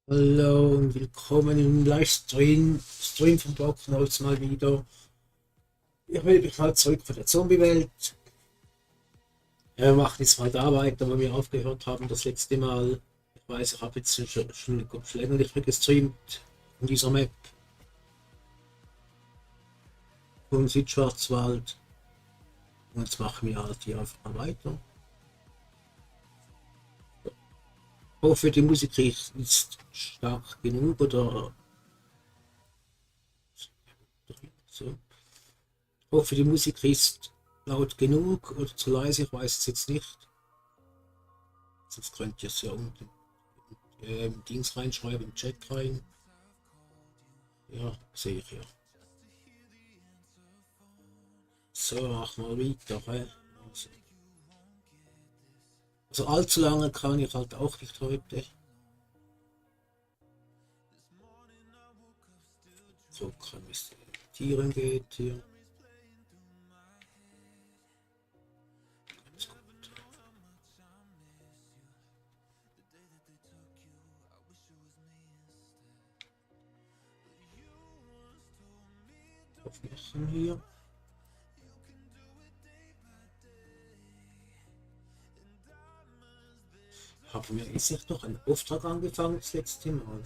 Hallo und willkommen im Livestream von Blocknotes mal wieder. Ich melde mich mal zurück von der Zombie-Welt. Wir machen jetzt mal da weiter, wo wir aufgehört haben das letzte Mal. Ich weiß, ich habe jetzt schon länger nicht mehr gestreamt in dieser Map von Südschwarzwald. Und jetzt machen wir halt hier einfach mal weiter. Ich hoffe, die Musik ist stark genug oder so. Ich hoffe, die Musik ist laut genug oder zu leise, ich weiß es jetzt nicht. Sonst könnt ihr es ja unten Dings reinschreiben, im Chat rein. Ja, sehe ich ja. So, mach mal weiter. Also allzu lange kann ich halt auch nicht heute. So kann es Tieren geht hier. Ganz gut. Aufmachen hier. Haben wir jetzt nicht noch einen Auftrag angefangen das letzte Mal?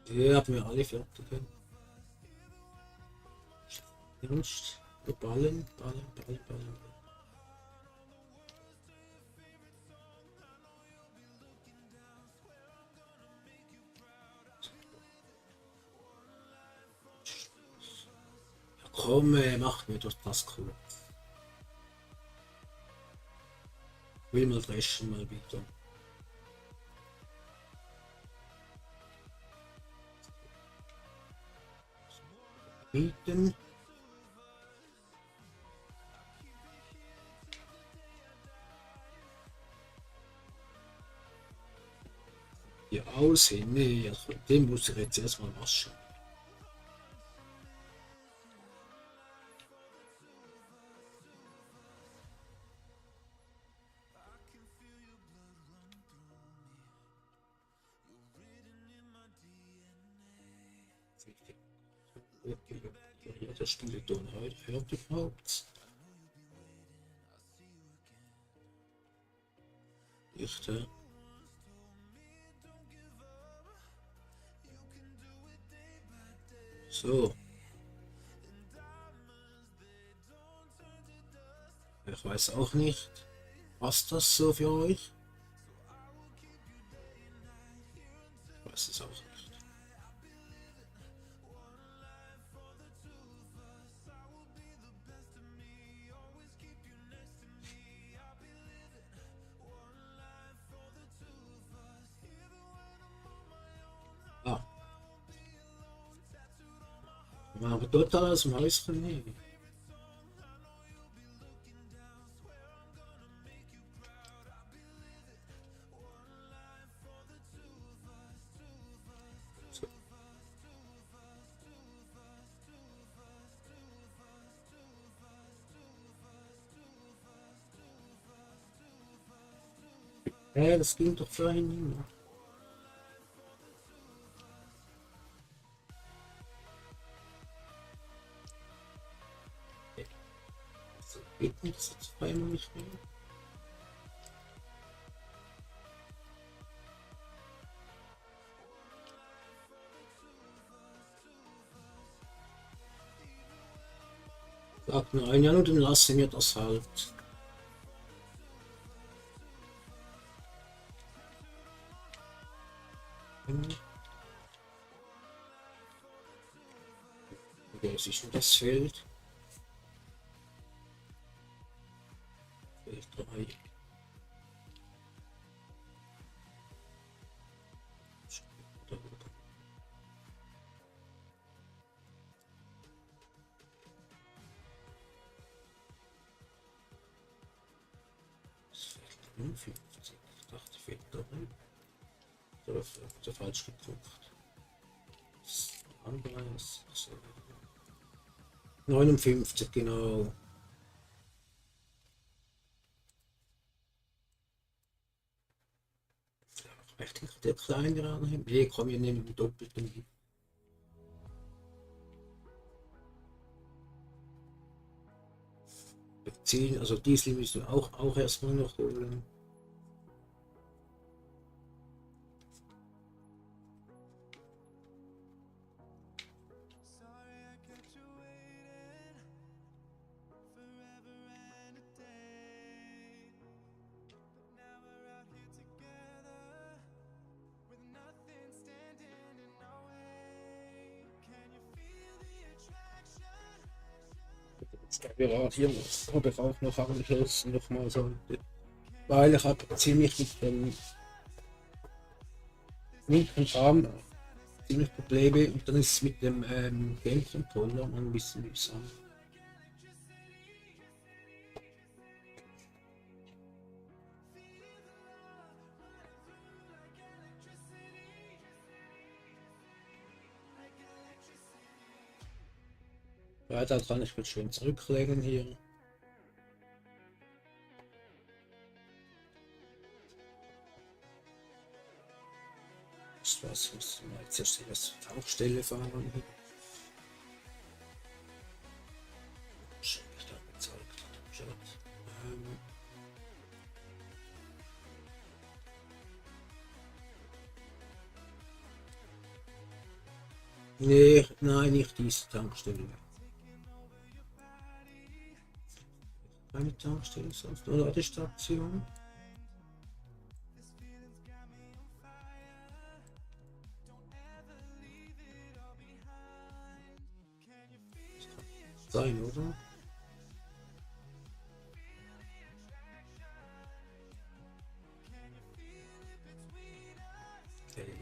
Ja, haben wir alle fertig. Ernst? Ballen. Ja, komm, mach mir doch das cool. Will mal dreschen, mal wieder. Bieten. Hier aussehen. Nee, also den muss ich jetzt erstmal waschen. Ja, der Spieleton hört überhaupt. Nicht, so. Ich weiß auch nicht, was das so für euch. Ich weiß es auch nicht. Ah, aber total aus dem Häuschen. Nee. So. Das ging doch vorhin nicht mehr. So, geht nicht, das jetzt zweimal nicht mehr. Sagt mir ein, ja, und dann lassen wir das halt. Wo ist denn das Feld? Feld 3. 59. Ich dachte, fehlt da rein. Oder so falsch gedruckt. Anweis. So. 59, genau. Echt der kleinere anheben? Nee, komm, wir nehmen den doppelten. Benzin, also Diesel müssen wir auch erstmal noch holen. Gerade hier habe ich auch noch angeschlossen, nochmal so, weil ich habe ziemlich mit dem linken Arm ziemlich Probleme und dann ist es mit dem Game Controller ein bisschen mühsam. Ja, da kann ich mich schön zurücklegen hier. Was muss man jetzt erst zur Tankstelle fahren? Schon ich da gezeigt. Nee, nein, nicht diese Tankstelle. Eine Tankstelle, sonst nur Ladestation. Sein, oder?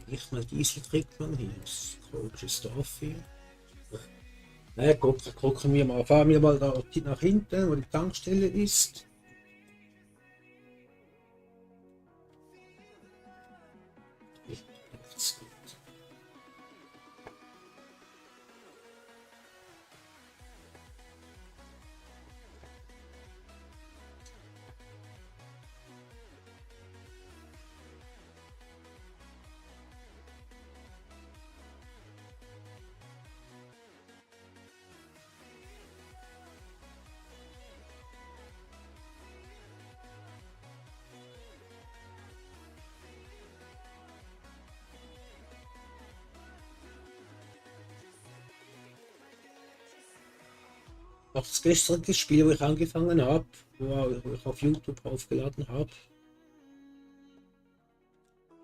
Nicht mal Diesel kriegt man hier. Das komisches Dorf hier. Naja, gucken wir mal, fahren wir mal da nach hinten, wo die Tankstelle ist. Auch das gestrige Spiel, wo ich angefangen habe, wo ich auf YouTube aufgeladen habe.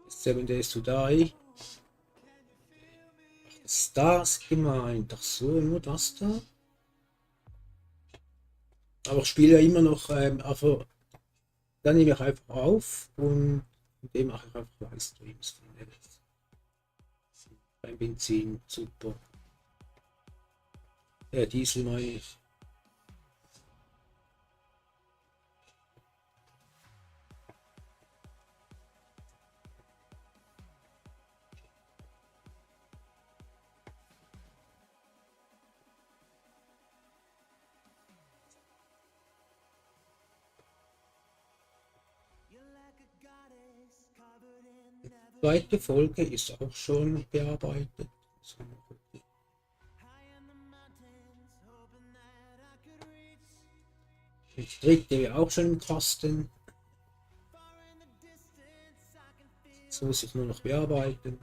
7 Days to Die. Ach, ist das gemeint? Ach so, nur das da? Aber ich spiele ja immer noch, also dann nehme ich einfach auf und mit dem mache ich einfach Livestreams von beim Benzin, super. Diesel meine ich. Zweite Folge ist auch schon bearbeitet. So, die dritte wäre auch schon im Kasten. So muss ich nur noch bearbeiten.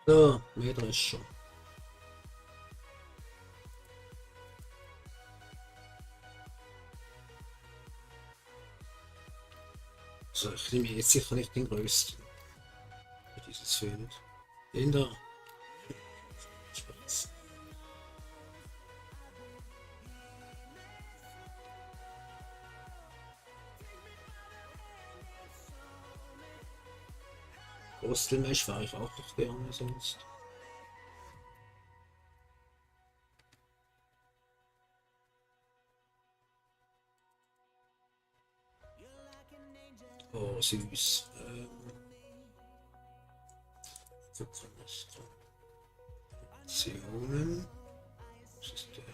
So, Meter ist schon. Also ich nehme jetzt sicher nicht den größten für dieses Feld. Den da. Spaß. Brustelmesh fahre ich auch noch gerne sonst. Oh, süß. Optionen. Was ist der?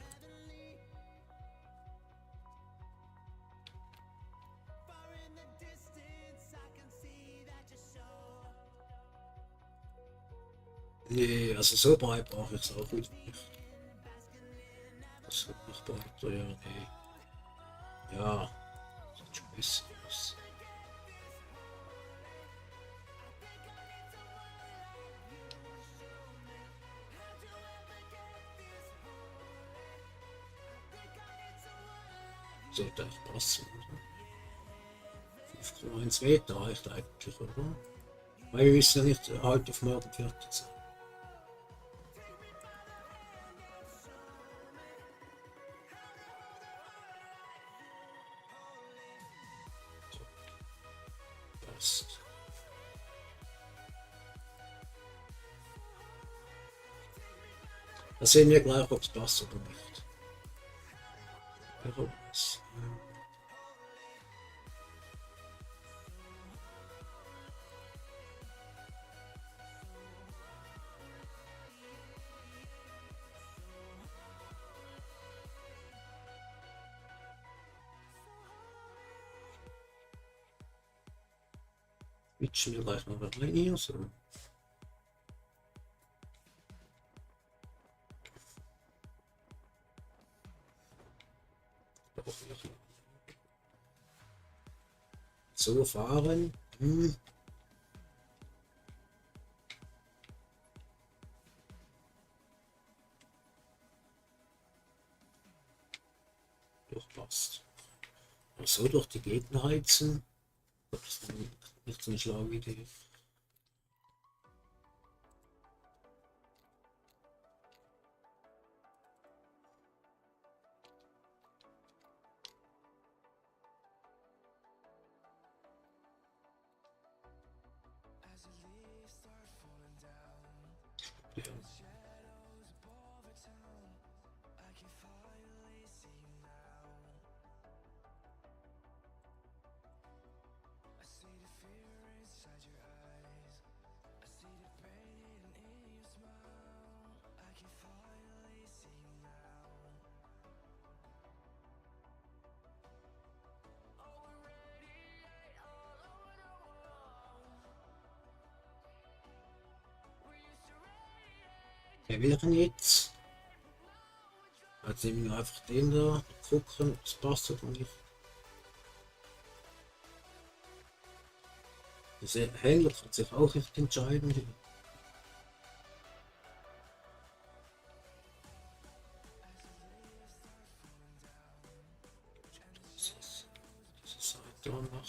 Nee, also so breit brauche ich es auch nicht. Das wird noch breiter, ja, nee. Ja, sieht schon besser aus. Sollte auch passen, oder? 5,1 Meter reicht eigentlich, oder? Weil wir wissen ja nicht, heute auf morgen fertig sein. Passt. Da sehen wir gleich, ob es passt oder nicht. Was? Switchen wir gleich mal rein hier. So. So fahren. Doch passt. So durch die Gegner heizen. Das ist nicht so eine schlaue Idee. Ja. Wir wären jetzt. Jetzt nehmen wir einfach den da, gucken, ob es passt oder nicht. Der Händler kann sich auch nicht entscheiden. Diese Seite machen.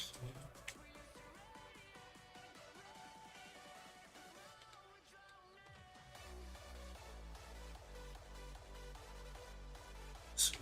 So.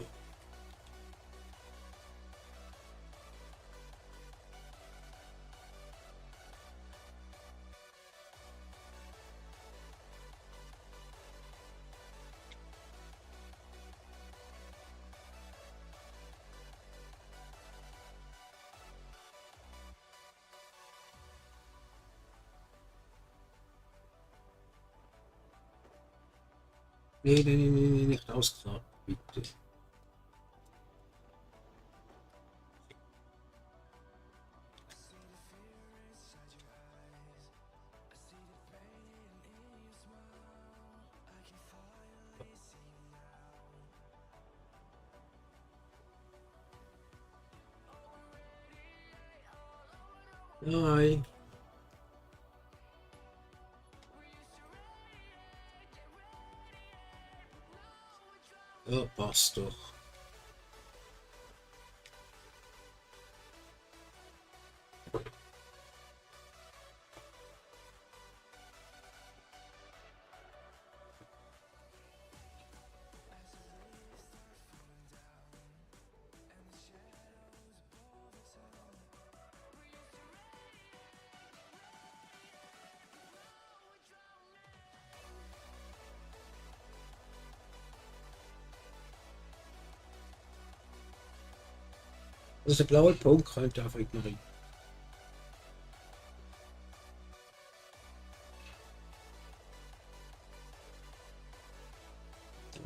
Nee, nee, nee, nee, nicht ausgetragen, bitte. Nein. Ja, passt doch. Also der blaue Punkt könnte einfach ignorieren.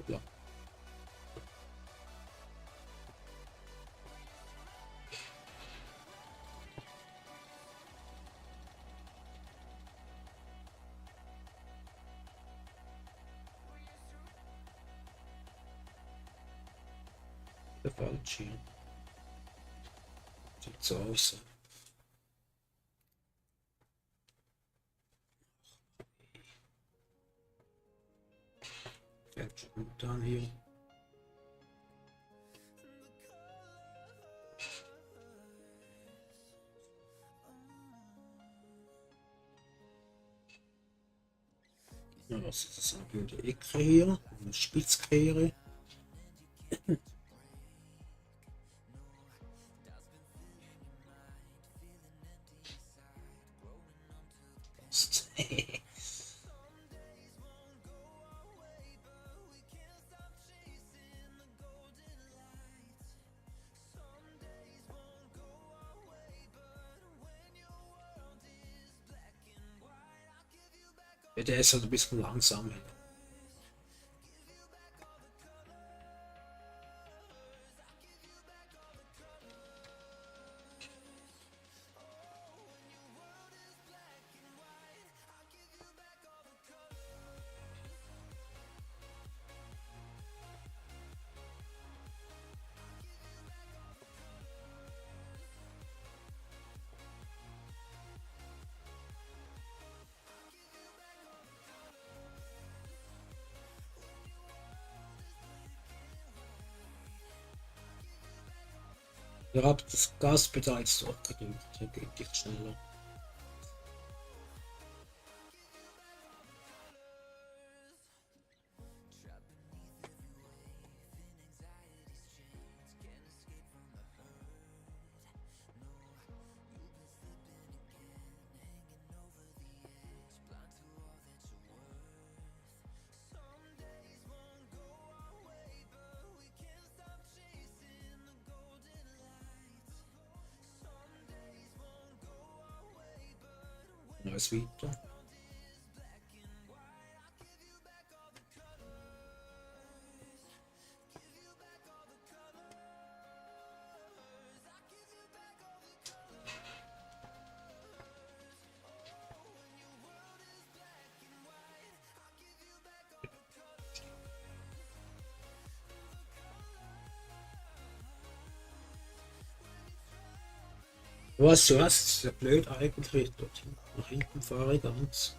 Ja. Der falsche. Sieht so aus. Fängt schon gut an hier. Ja, was ist das? Eine blöde Ecke hier. Eine Spitzkehre. Ja, der ist halt ein bisschen langsam. Ihr habt das Gaspedal jetzt auch gedrückt. Hier geht nicht schneller. Neues Video. Was du hast, ist ja blöd eigentlich. Dorthin, nach hinten fahre ich ganz.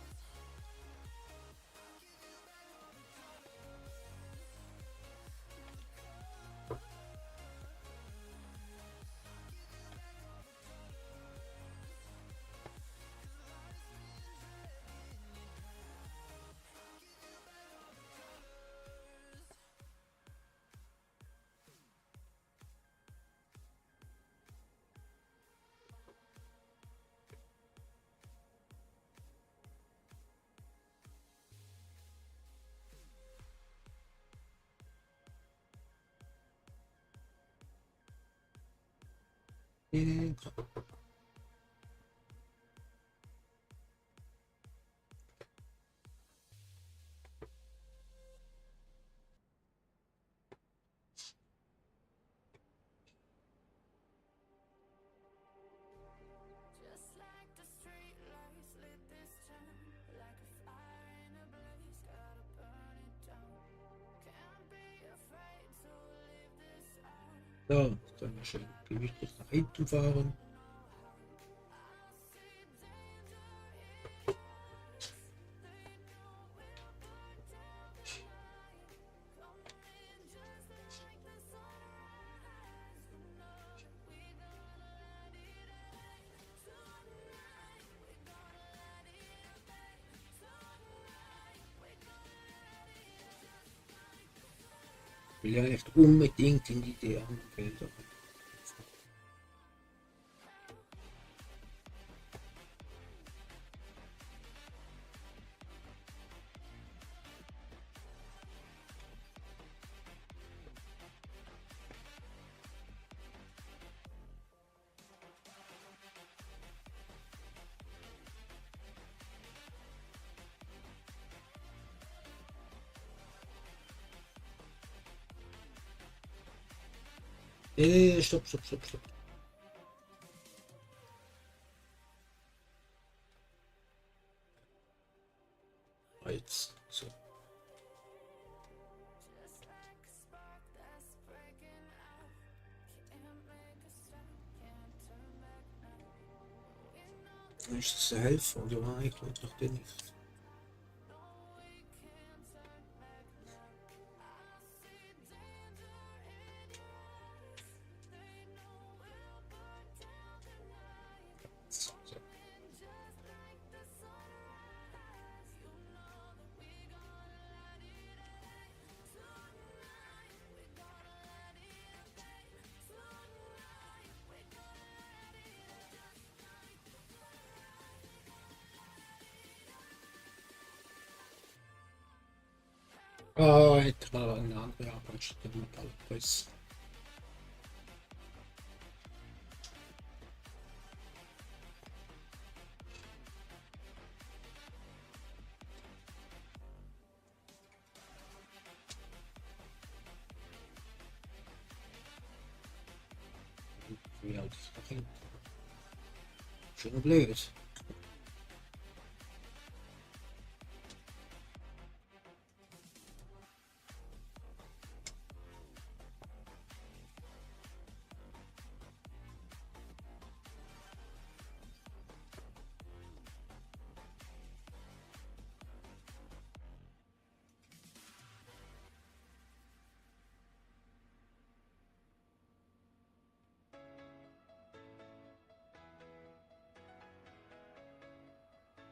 So, dann schön gemütlich nach hinten fahren. will ja nicht unbedingt in die anderen Bilder. Stopp, stopp, stopp, stopp. Jetzt, so. Ist das der Helfer oder war ich noch den nicht? Ah, hätte mal eine andere Arbeitsstelle Metallpreis. Wie alt ist das Kind? Schon blöd.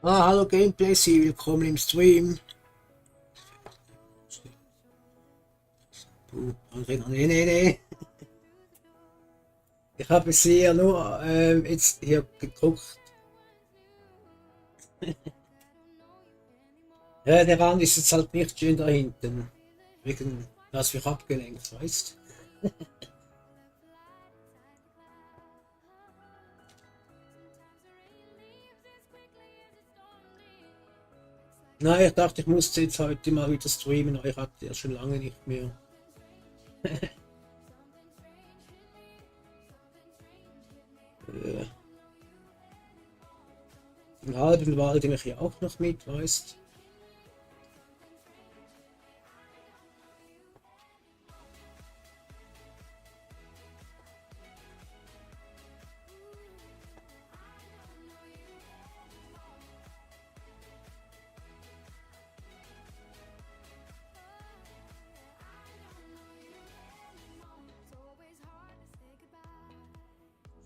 Ah, hallo Gameplay, willkommen im Stream. Nee, nee, nee. Ich habe es hier nur jetzt hier gedruckt. Ja, der Rand ist jetzt halt nicht schön da hinten. Wegen, dass wir abgelenkt, weißt. Nein, ich dachte, ich musste jetzt heute mal wieder streamen, aber ich hatte ja schon lange nicht mehr. Einen halben Wald nehme ich hier auch noch mit, weißt.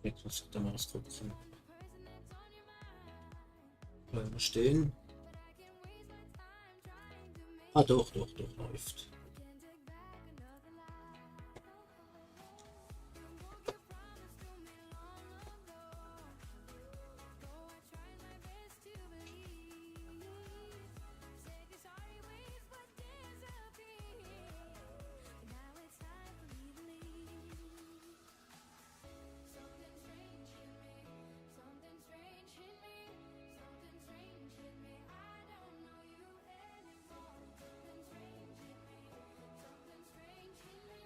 Jetzt muss ich da mal was gucken. Bleiben wir stehen. Ah, doch, doch, doch, läuft.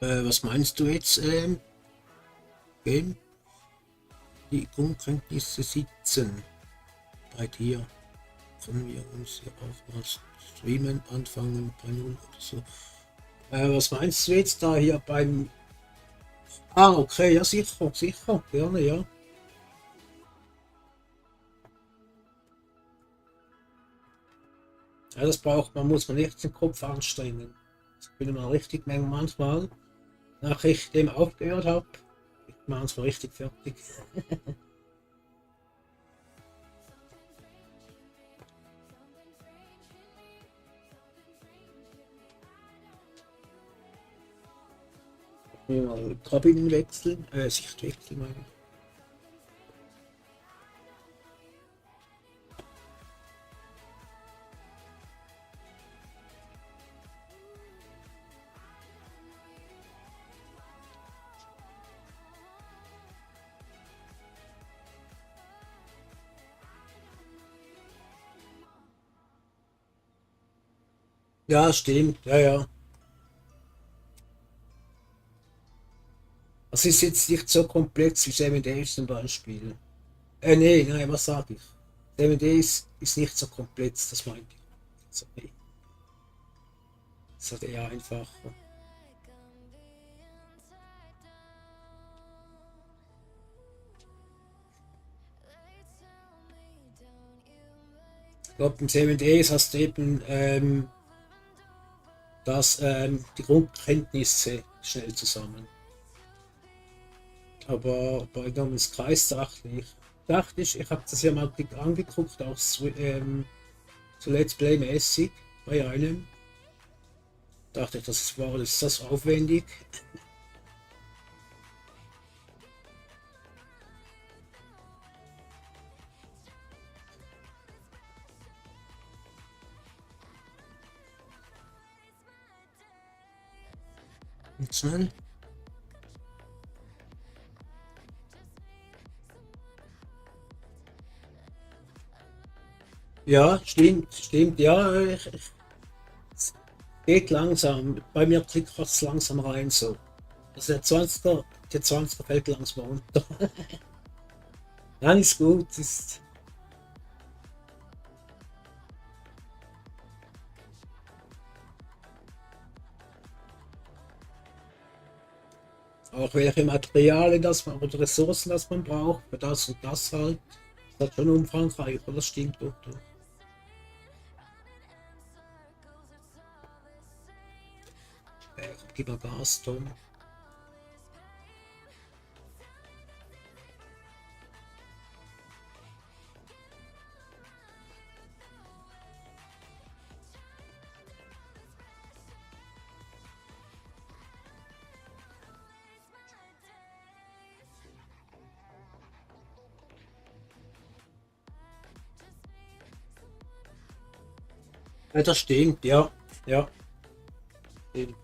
Was meinst du jetzt, Game? Die Grundkenntnisse sitzen. Bei dir können wir uns hier auch mal streamen anfangen bei 0 oder so. Was meinst du jetzt da hier beim... Ah, okay, ja sicher, sicher, gerne, ja. Ja, das braucht man, muss man nicht den Kopf anstrengen. Das bin mal richtig manchmal, nach ich dem aufgehört habe, ich mache es mal richtig fertig. wir mal Kabinen wechseln, Sicht wechseln meine ich. Ja, stimmt, ja, ja. Es ist jetzt nicht so komplex wie Seven Days zum Beispiel. Nee, nein, was sage ich? Seven Days ist nicht so komplex, das meinte ich. So, nee, das ist eher einfacher. Ich glaube, im Seven Days hast du eben die Grundkenntnisse schnell zusammen. Aber bei Dominus Kreis dachte ich, ich habe das ja mal angeguckt, auch so Let's Play-mäßig bei einem. Dachte ich, ist das aufwendig. Und schnell. Ja, stimmt, ja, es geht langsam. Bei mir klickt es langsam rein so. Also der 20er fällt langsam runter. Nein, ist gut, ist. Auch welche Materialien das man oder Ressourcen das man braucht, für das und das halt. Das ist schon umfangreich, aber das stimmt doch. Doch. Gib mal Gas, Tom. Ja, das stimmt, ja. Ja, stimmt.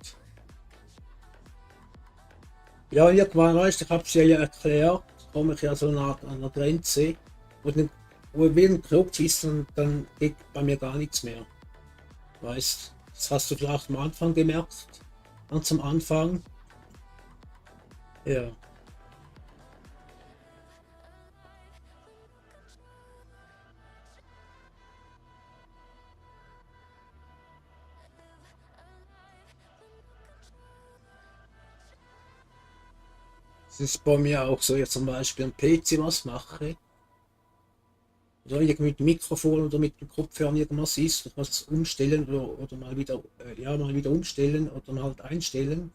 Ja, irgendwann, weißt du, ich habe es ja erklärt, komme ich ja so nah an der Grenze, wo, den, wo wieder ein Knopf ist und dann geht bei mir gar nichts mehr. Weißt, das hast du vielleicht am Anfang gemerkt, ganz am Anfang. Ja, es ist bei mir auch so, jetzt zum Beispiel am PC was mache, oder irgendwie mit dem Mikrofon oder mit dem Kopfhörer irgendwas ist, ich muss umstellen oder mal wieder umstellen oder mal halt einstellen,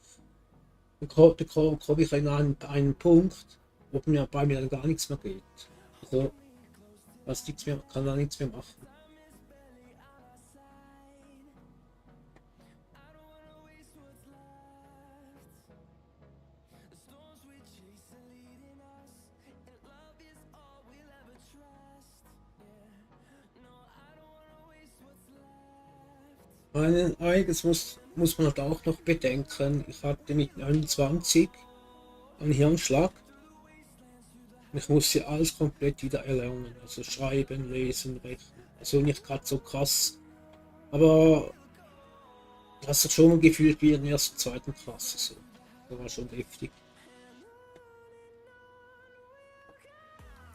komme ich in einen Punkt, wo bei mir dann gar nichts mehr geht. Also, nichts mehr, kann da nichts mehr machen. Einiges muss man halt auch noch bedenken. Ich hatte mit 29 einen Hirnschlag. Ich musste alles komplett wieder erlernen. Also schreiben, lesen, rechnen. Also nicht gerade so krass. Aber das hat schon gefühlt wie in der ersten, zweiten Klasse. So. Das war schon heftig.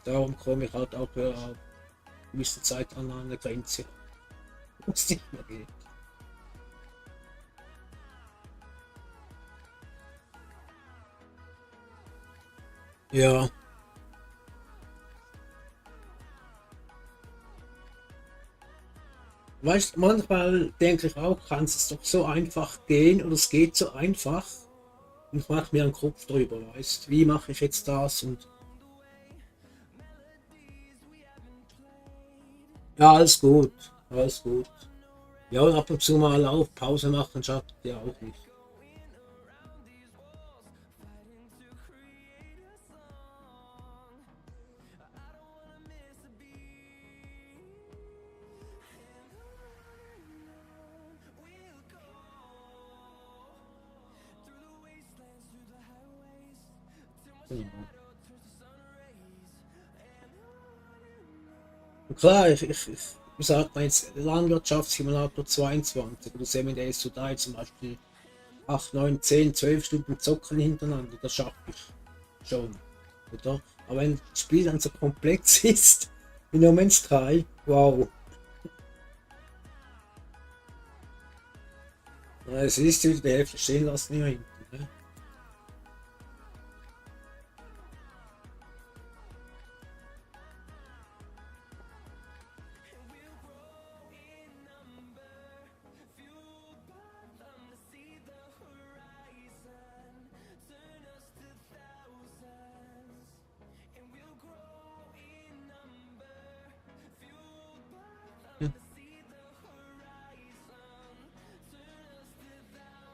Darum komme ich halt auch eine gewisse Zeit an eine Grenze, wo es nicht mehr geht. Ja, weißt, manchmal denke ich auch, kann es doch so einfach gehen oder es geht so einfach und ich mache mir einen Kopf drüber, weißt, wie mache ich jetzt das und ja, alles gut, alles gut. Ja, und ab und zu mal auf Pause machen schadet ja auch nicht. Genau. Und klar, wie sagt man jetzt, Landwirtschaftssimulator 22 oder Seven to Die zum Beispiel 8, 9, 10, 12 Stunden zocken hintereinander, das schaffe ich schon, oder? Aber wenn das Spiel dann so komplex ist, wie No Man's Sky, wow. Es ist die Hälfte stehen lassen hier hinten. Ne?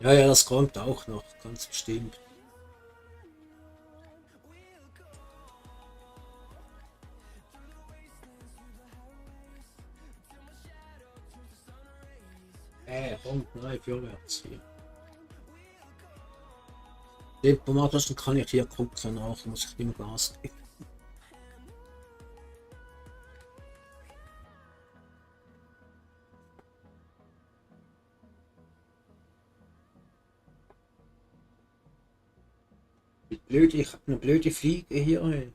Ja, ja, das kommt auch noch, ganz bestimmt. Kommt nein, vorwärts hier. Tempomat, kann ich hier gucken, nach, muss ich immer Gas geben. Blöd, ich habe eine blöde Fliege hier. Ey.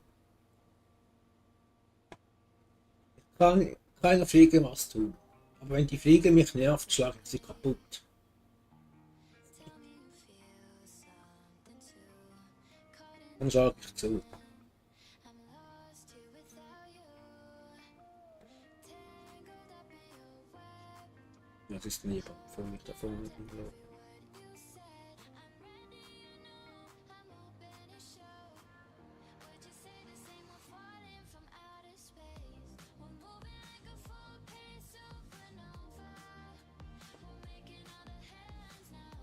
Ich kann keiner Fliege was tun. Aber wenn die Fliege mich nervt, schlage ich sie kaputt. Dann schlage ich zu. Das ist lieber von mich davon.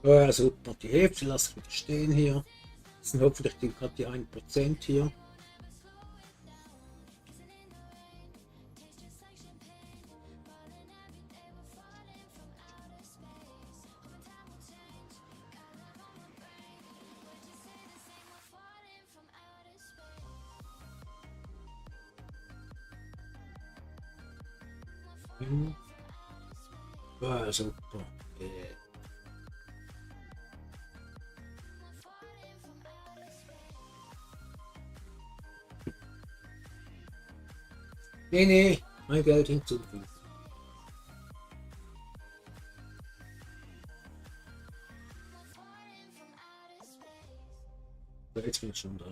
Ja, super, die Hälfte lasse ich wieder stehen hier. Das sind hoffentlich gerade die 1% hier. Ja, super. Nee, mein Geld hinzufügen. So, jetzt bin ich schon da.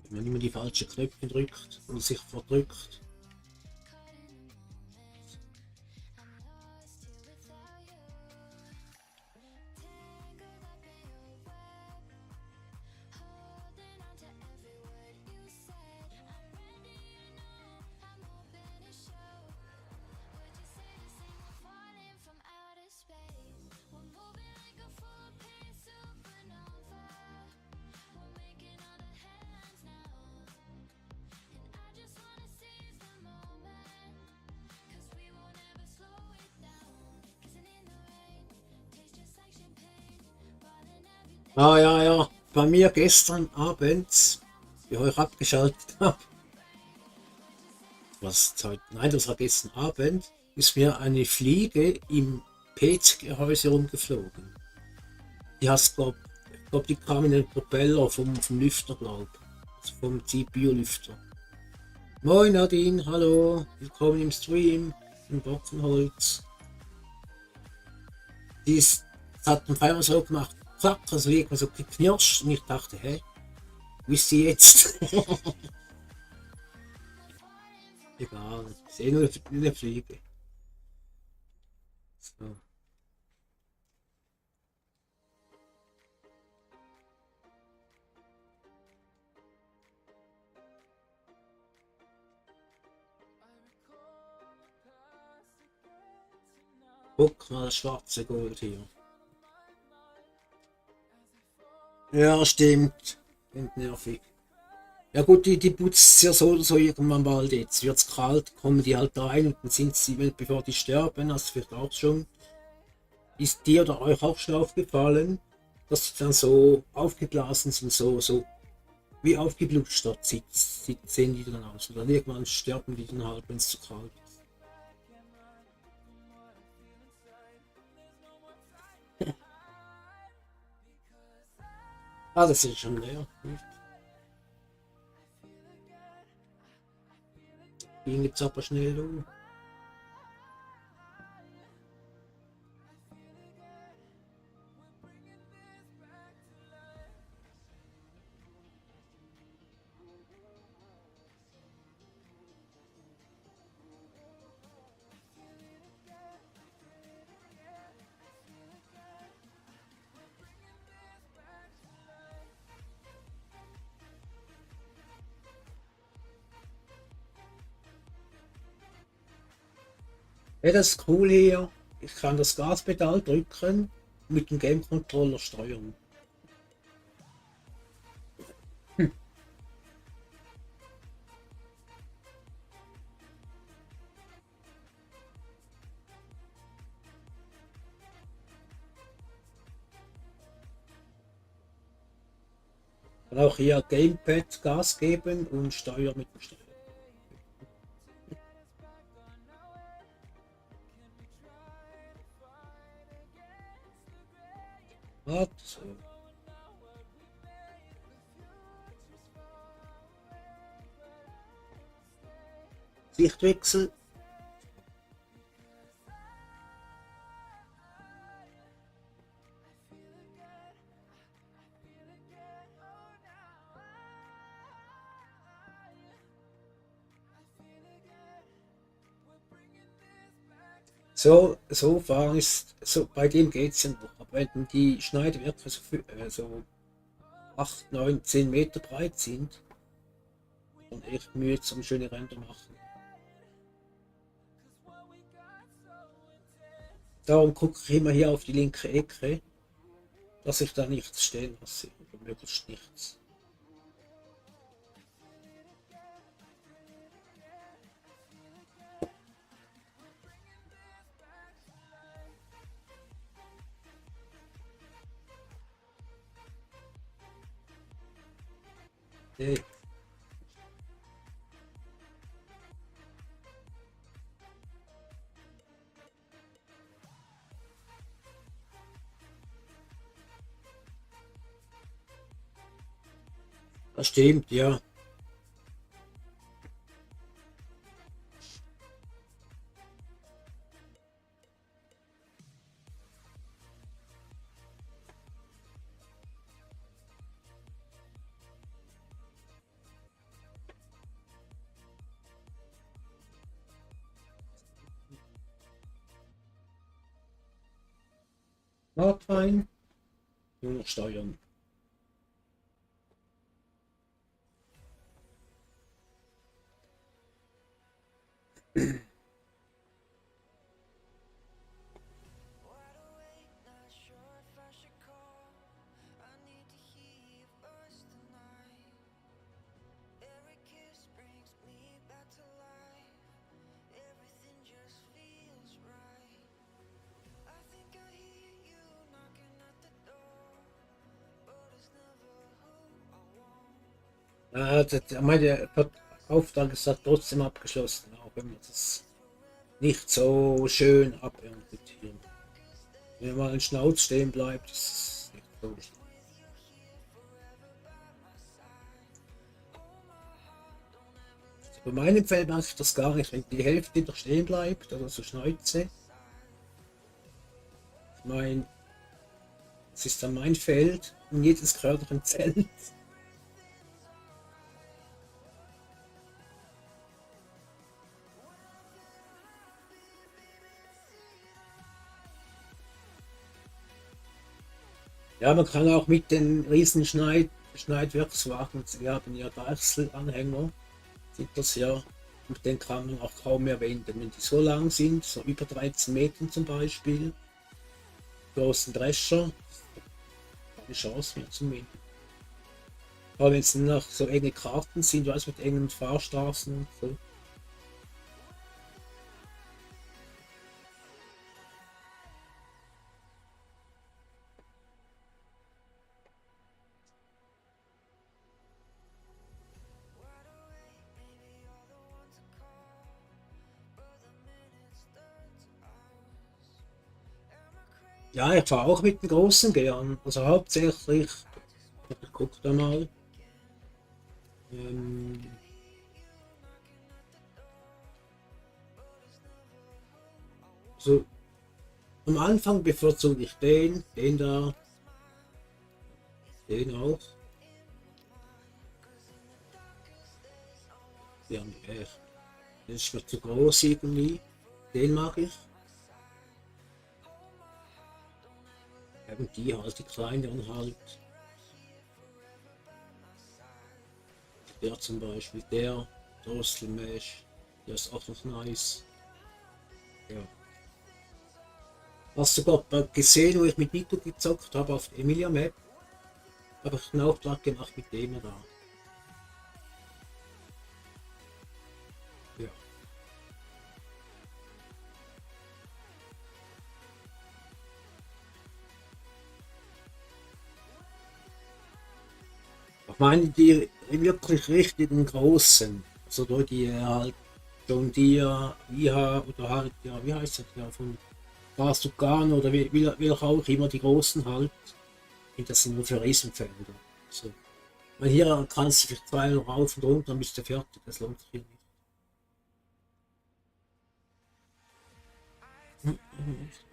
Wenn man immer die falschen Knöpfe drückt und sich verdrückt. Ah ja, ja, bei mir gestern Abend, wie ich euch abgeschaltet habe, was heute, nein, das war gestern Abend, ist mir eine Fliege im PC-Gehäuse rumgeflogen. Die hast, glaub, die kam in den Propeller vom Lüfter, also vom CPU-Lüfter. Moin Nadine, hallo, willkommen im Stream, im Bockenholz. Das hat auf einmal so gemacht, zack, also irgendwie so geknirscht und ich dachte, hä, wo ist sie jetzt? Egal, ich sehe nur eine Fliege. So. Guck mal, das schwarze Gold hier. Ja, stimmt. Klingt nervig. Ja gut, die putzt ja so oder so irgendwann bald jetzt. Wird's kalt, kommen die halt rein und dann sind sie, bevor die sterben, hast du vielleicht auch schon Ist dir oder euch auch schon aufgefallen, dass sie dann so aufgeblasen sind, so wie aufgeblustert sehen die dann aus. Und dann irgendwann sterben die dann halt, wenn es zu kalt ist. Ah, das ist schon leer. Ging jetzt aber schnell um. Ja, das ist cool hier. Ich kann das Gaspedal drücken und mit dem Game Controller steuern. Hm. Kann auch hier Gamepad Gas geben und Steuer mit dem Steuer. Warte. Sichtwechsel. So fahren ist, so bei dem geht es ja noch. Aber wenn die Schneidwerke so 8, 9, 10 Meter breit sind, dann echt Mühe zum schöne Ränder machen. Darum gucke ich immer hier auf die linke Ecke, dass ich da nichts stehen lasse. Oder möglichst nichts. Nee. Das stimmt, ja. Nordrhein, nur noch steuern. Meine Auftrag ist halt trotzdem abgeschlossen, auch wenn man das nicht so schön aberntet hier. Wenn mal ein Schnauz stehen bleibt, ist es nicht so schlimm. Bei meinem Feld mache ich das gar nicht, wenn die Hälfte noch stehen bleibt oder so Schnäuze. Ich meine, es ist dann mein Feld und jedes Körner zählt. Ja, man kann auch mit den riesen Schneidwerkswagen, wir haben ja Deichselanhänger, sieht das ja, und den kann man auch kaum mehr wenden. Wenn die so lang sind, so über 13 Metern zum Beispiel, großen Drescher, keine Chance mehr zum Wenden. Aber wenn es noch so enge Karten sind, weißt du, mit engen Fahrstraßen und so. Ja, ich fahre auch mit den Großen gern. Also hauptsächlich, ich gucke da mal. Ähm, so am Anfang bevorzuge ich den da, den auch. Ja, der ist mir zu groß irgendwie. Den mag ich. Eben die halt, die kleineren halt. Der zum Beispiel, der Drosselmesh, der ist auch noch nice. Ja. Hast du sogar gesehen, wo ich mit Nico gezockt habe auf Emilia Map? Habe ich einen Auftrag gemacht mit dem da. Ja. Ich meine die wirklich richtigen großen. Also da die halt John Deere, IH oder halt, ja, wie heißt das ja, von Sugan oder wie auch immer die großen halt. Und das sind nur für Riesenfelder. So. Weil hier kannst du für 2 Euro rauf und runter, dann bist du fertig. Das lohnt sich hier nicht.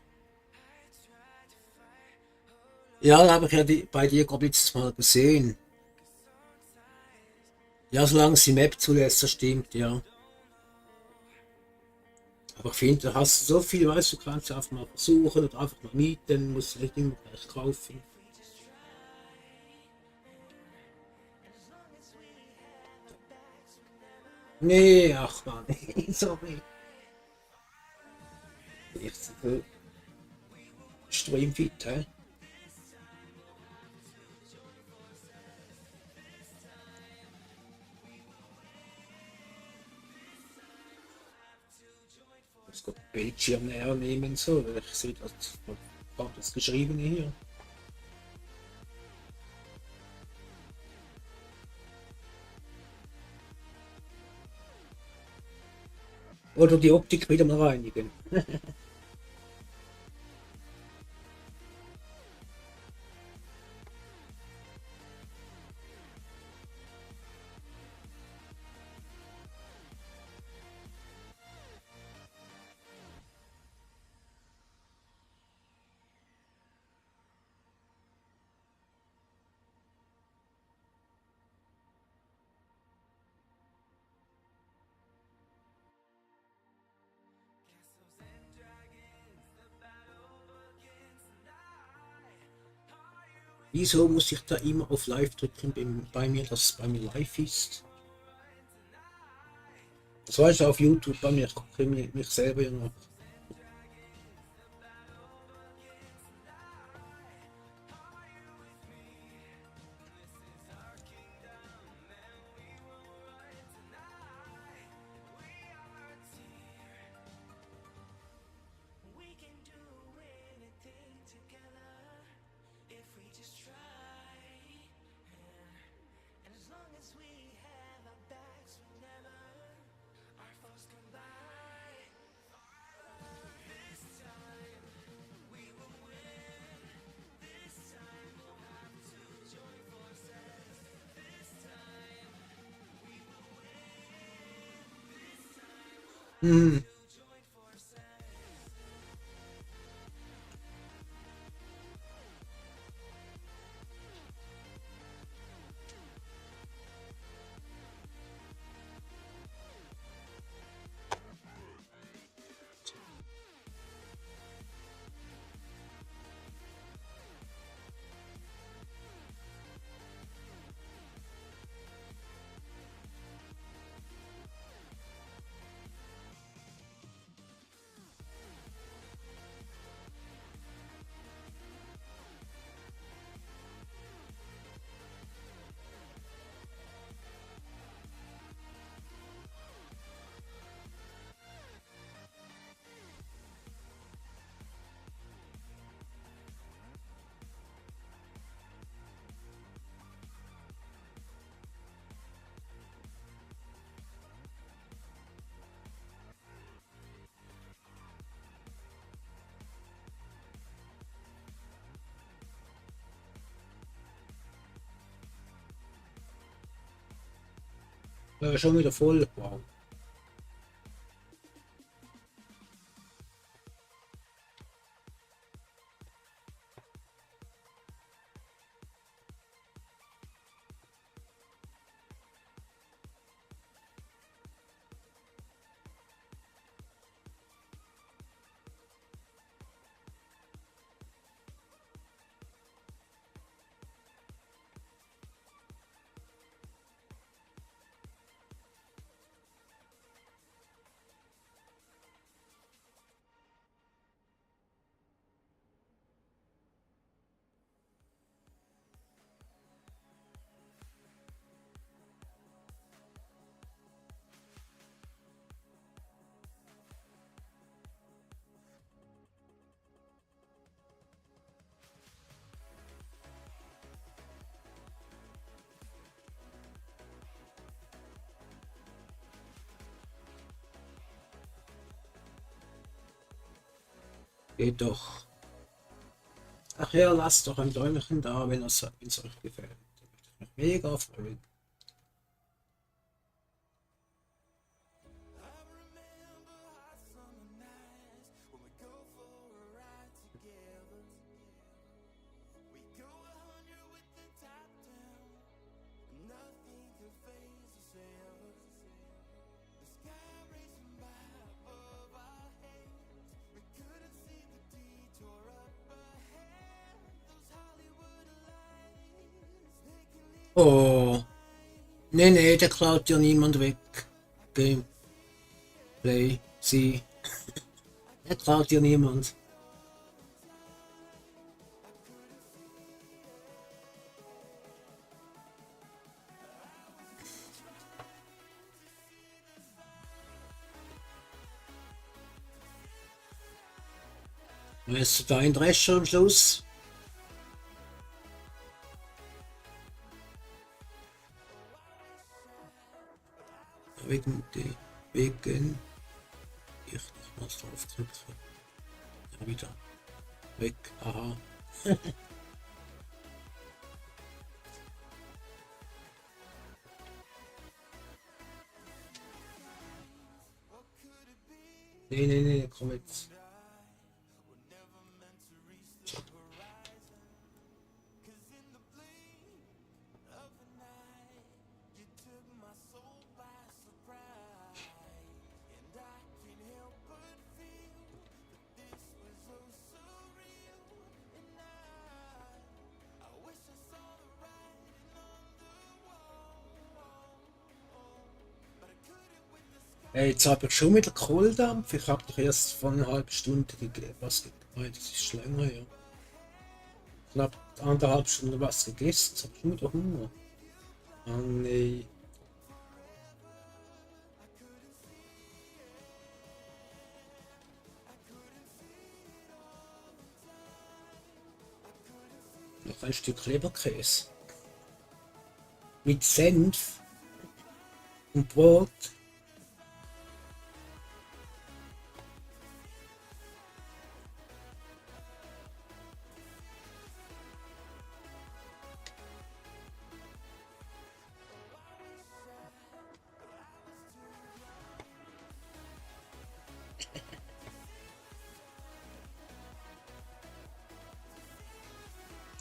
Ja, da habe ich ja bei dir, glaube ich, letztes Mal gesehen. Ja, solange es die Map zulässt, das stimmt, ja. Aber ich finde, da hast du so viel, weißt du, kannst du einfach mal versuchen oder einfach mal mieten, musst du nicht immer gleich kaufen. Nee, ach man, sorry. Ich so Streamfit, hä? Ich muss gerade Bildschirm näher nehmen, so. Ich sehe das Geschriebene hier. Oder die Optik wieder mal reinigen. Wieso muss ich da immer auf Live drücken bei mir, dass es bei mir live ist? Das war ich auf YouTube bei mir, ich gucke mich selber ja noch. Hm. Schon wieder voll. Wow. Geht doch. Ach ja, lasst doch ein Däumchen da, wenn es euch gefällt. Da würde ich mich mega freuen. Oh, nee, nee, der klaut ja niemand weg. Gameplay, sie, der klaut ja niemand. Weißt du, da ein Drescher am Schluss? Wegen, ich nochmals draufknüpfen. Ja, wieder. Weg, aha. Nee, nee, nee, komm jetzt. Jetzt habe ich schon wieder Kohldampf. Ich habe doch erst vor einer halben Stunde was gegessen. Das ist schon länger, ja. Knapp 1,5 Stunden was gegessen. Jetzt habe ich schon wieder Hunger. Ah, nee. Noch ein Stück Leberkäse. Mit Senf und Brot.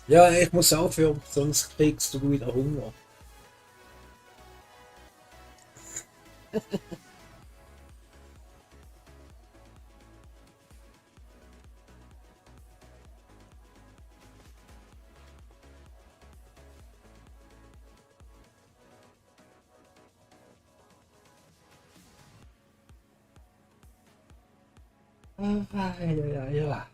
Ja, ich muss aufhören, sonst kriegst du wieder Hunger. Ah, ja, ja, ja.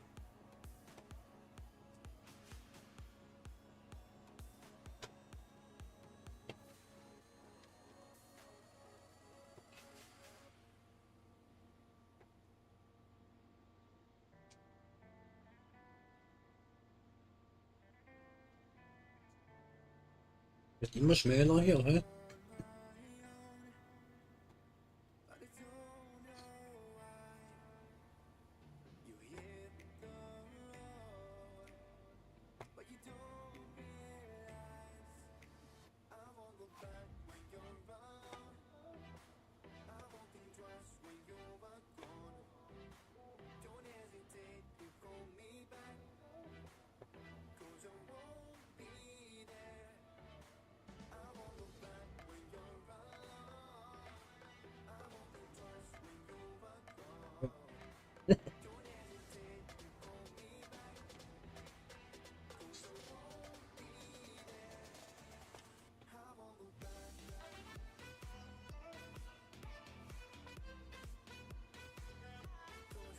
Wird immer schmäler hier, hä?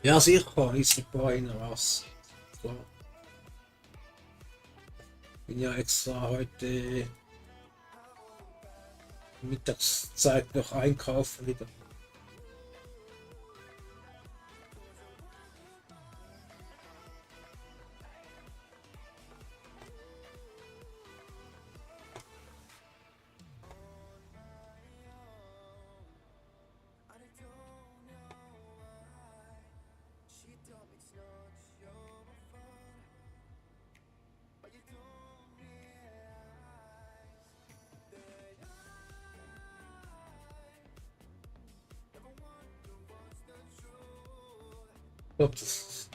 Ja, sicher, ist mit Beinen was. Klar. Bin ja extra heute Mittagszeit noch einkaufen wieder. Ich glaube, das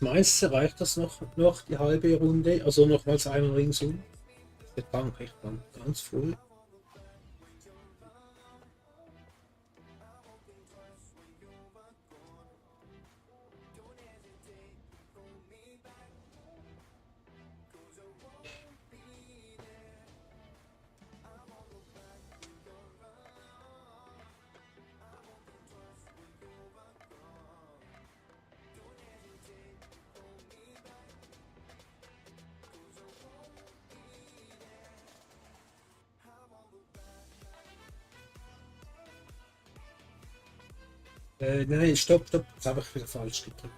meiste reicht das noch die halbe Runde, also nochmals einmal ringsum. Der Tank echt ganz voll. Nein, stopp, das habe ich wieder falsch gedrückt.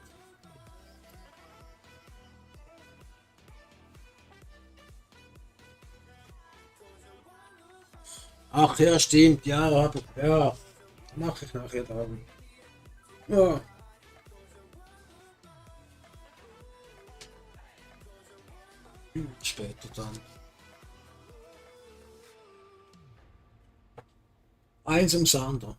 Ach ja, stimmt, ja, ja, mache ich nachher dann. Ja, später dann. Eins ums andere.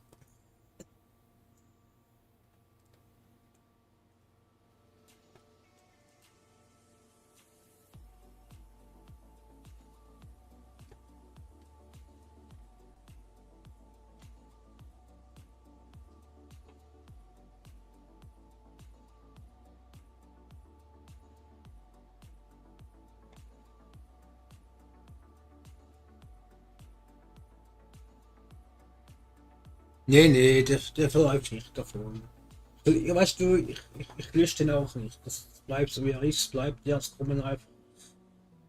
Nee, der verläuft nicht davon. Ja, weißt du, ich lösche den auch nicht. Das bleibt so wie er ist, bleibt ja, es kommen einfach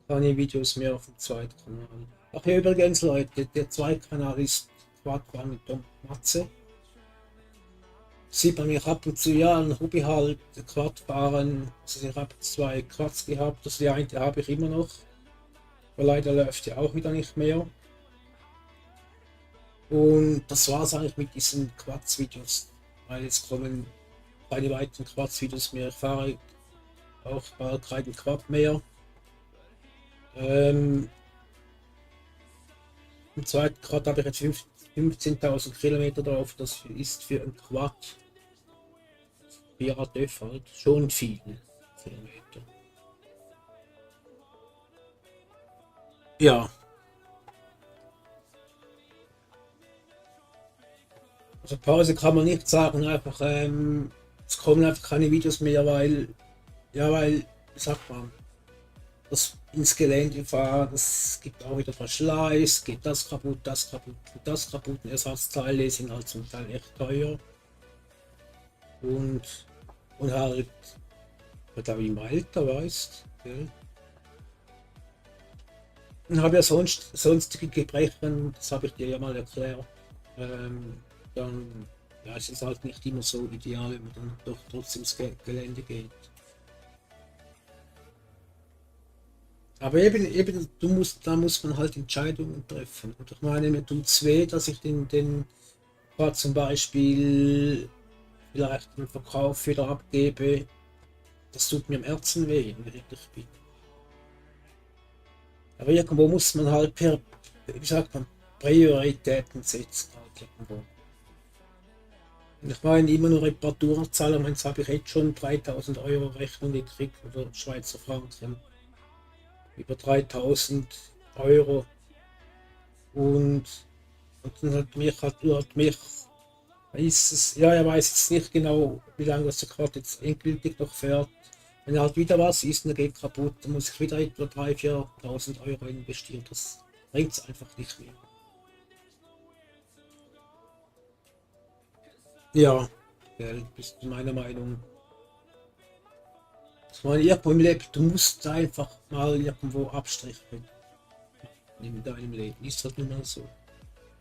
keine Videos mehr auf dem Zweitkanal. Ach ja, übrigens Leute, der Zweitkanal ist Quadfahren mit Tom Matze. Sieht man mich ab und zu, ja, ein Hobby halt, Quadfahren. Also ich habe zwei Quads gehabt, das die eine habe ich immer noch. Aber leider läuft ja auch wieder nicht mehr. Und das war es eigentlich mit diesen Quads-Videos. Weil jetzt kommen keine weiteren Quads-Videos mehr. Ich fahre auch bald keinen Quad mehr. Ähm, Im zweiten Quad habe ich jetzt 15.000 Kilometer drauf. Das ist für ein Quad 4 TÜV halt schon viel Kilometer. Ja, also Pause kann man nicht sagen, einfach es kommen einfach keine Videos mehr, weil, ja, weil, wie sagt man, das ins Gelände fahren, das gibt auch wieder Verschleiß, geht das kaputt, das kaputt. Ersatzteile sind halt zum Teil echt teuer und, und halt, ich glaube im Alter weißt, gell? Und habe ja sonstige Gebrechen, das habe ich dir ja mal erklärt. Ähm, Dann, ja, es ist halt nicht immer so ideal, wenn man dann doch trotzdem ins Gelände geht. Aber eben, da muss man halt Entscheidungen treffen. Und ich meine, mir tut es weh, dass ich den Quad zum Beispiel vielleicht im Verkauf wieder abgebe. Das tut mir im Herzen weh, wenn ich ehrlich bin. Aber irgendwo muss man halt wie sagt man, Prioritäten setzen halt irgendwo. Und ich meine, immer nur Reparaturzahlen, jetzt habe ich jetzt schon 3.000 € Rechnung gekriegt oder Schweizer Franken. Über 3.000 € und, und dann hat mich, ist es, ja, er weiß jetzt nicht genau, wie lange das Quad jetzt endgültig noch fährt. Wenn halt wieder was ist und er geht kaputt, dann muss ich wieder etwa 3.000, 4.000 € investieren. Das bringt es einfach nicht mehr. Ja, gell, bist du meiner Meinung. Ich meine, irgendwo im Leben, du musst einfach mal irgendwo Abstriche in deinem Leben. Ist halt nun mal so.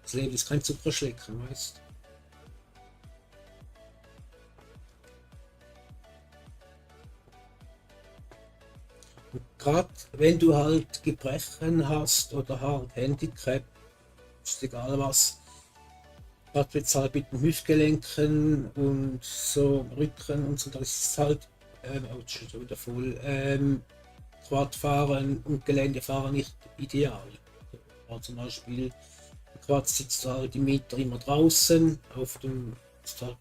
Das Leben ist kein Zuckerschlecken, weißt du. Gerade wenn du halt Gebrechen hast oder halt Handicap, ist egal was, gerade jetzt halt mit den Hüftgelenken und so Rücken und so, das ist halt, schon wieder voll, Quadfahren und Geländefahren nicht ideal. Also zum Beispiel, Quad sitzt halt im Meter immer draußen auf dem Start.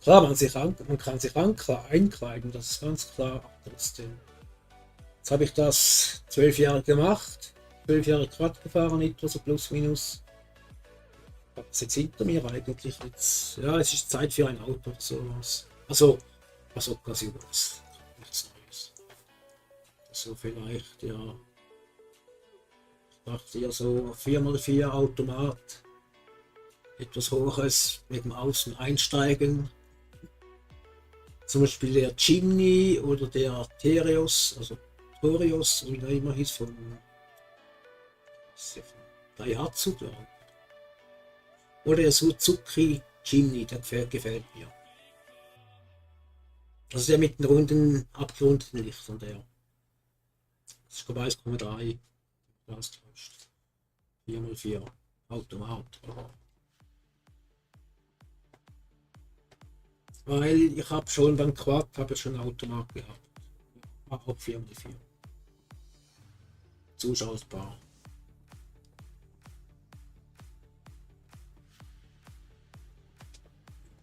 Klar, man kann sich einkleiden, das ist ganz klar. Trotzdem. Jetzt habe ich das 12 Jahre gemacht, 12 Jahre Quad gefahren, etwa so plus minus. Was ist jetzt hinter mir eigentlich? Jetzt, ja, es ist Zeit für ein Auto oder sowas. Also quasi was. Nichts Neues. So vielleicht, ja. Ich dachte ja so 4x4 Automat. Etwas Hohes mit dem Außen einsteigen. Zum Beispiel der Jimny oder der Terios, also Torios, wie der immer hieß, von Daihatsu, glaube ich. Oder der Suzuki Jimny, der gefällt mir. Also der mit den runden, abgerundeten Lichtern, der. Das ist glaube 1,3 austauscht. 4x4 Automat. Weil ich habe schon beim Quad schon Automat gehabt. Auch 4x4. Zuschauerbar.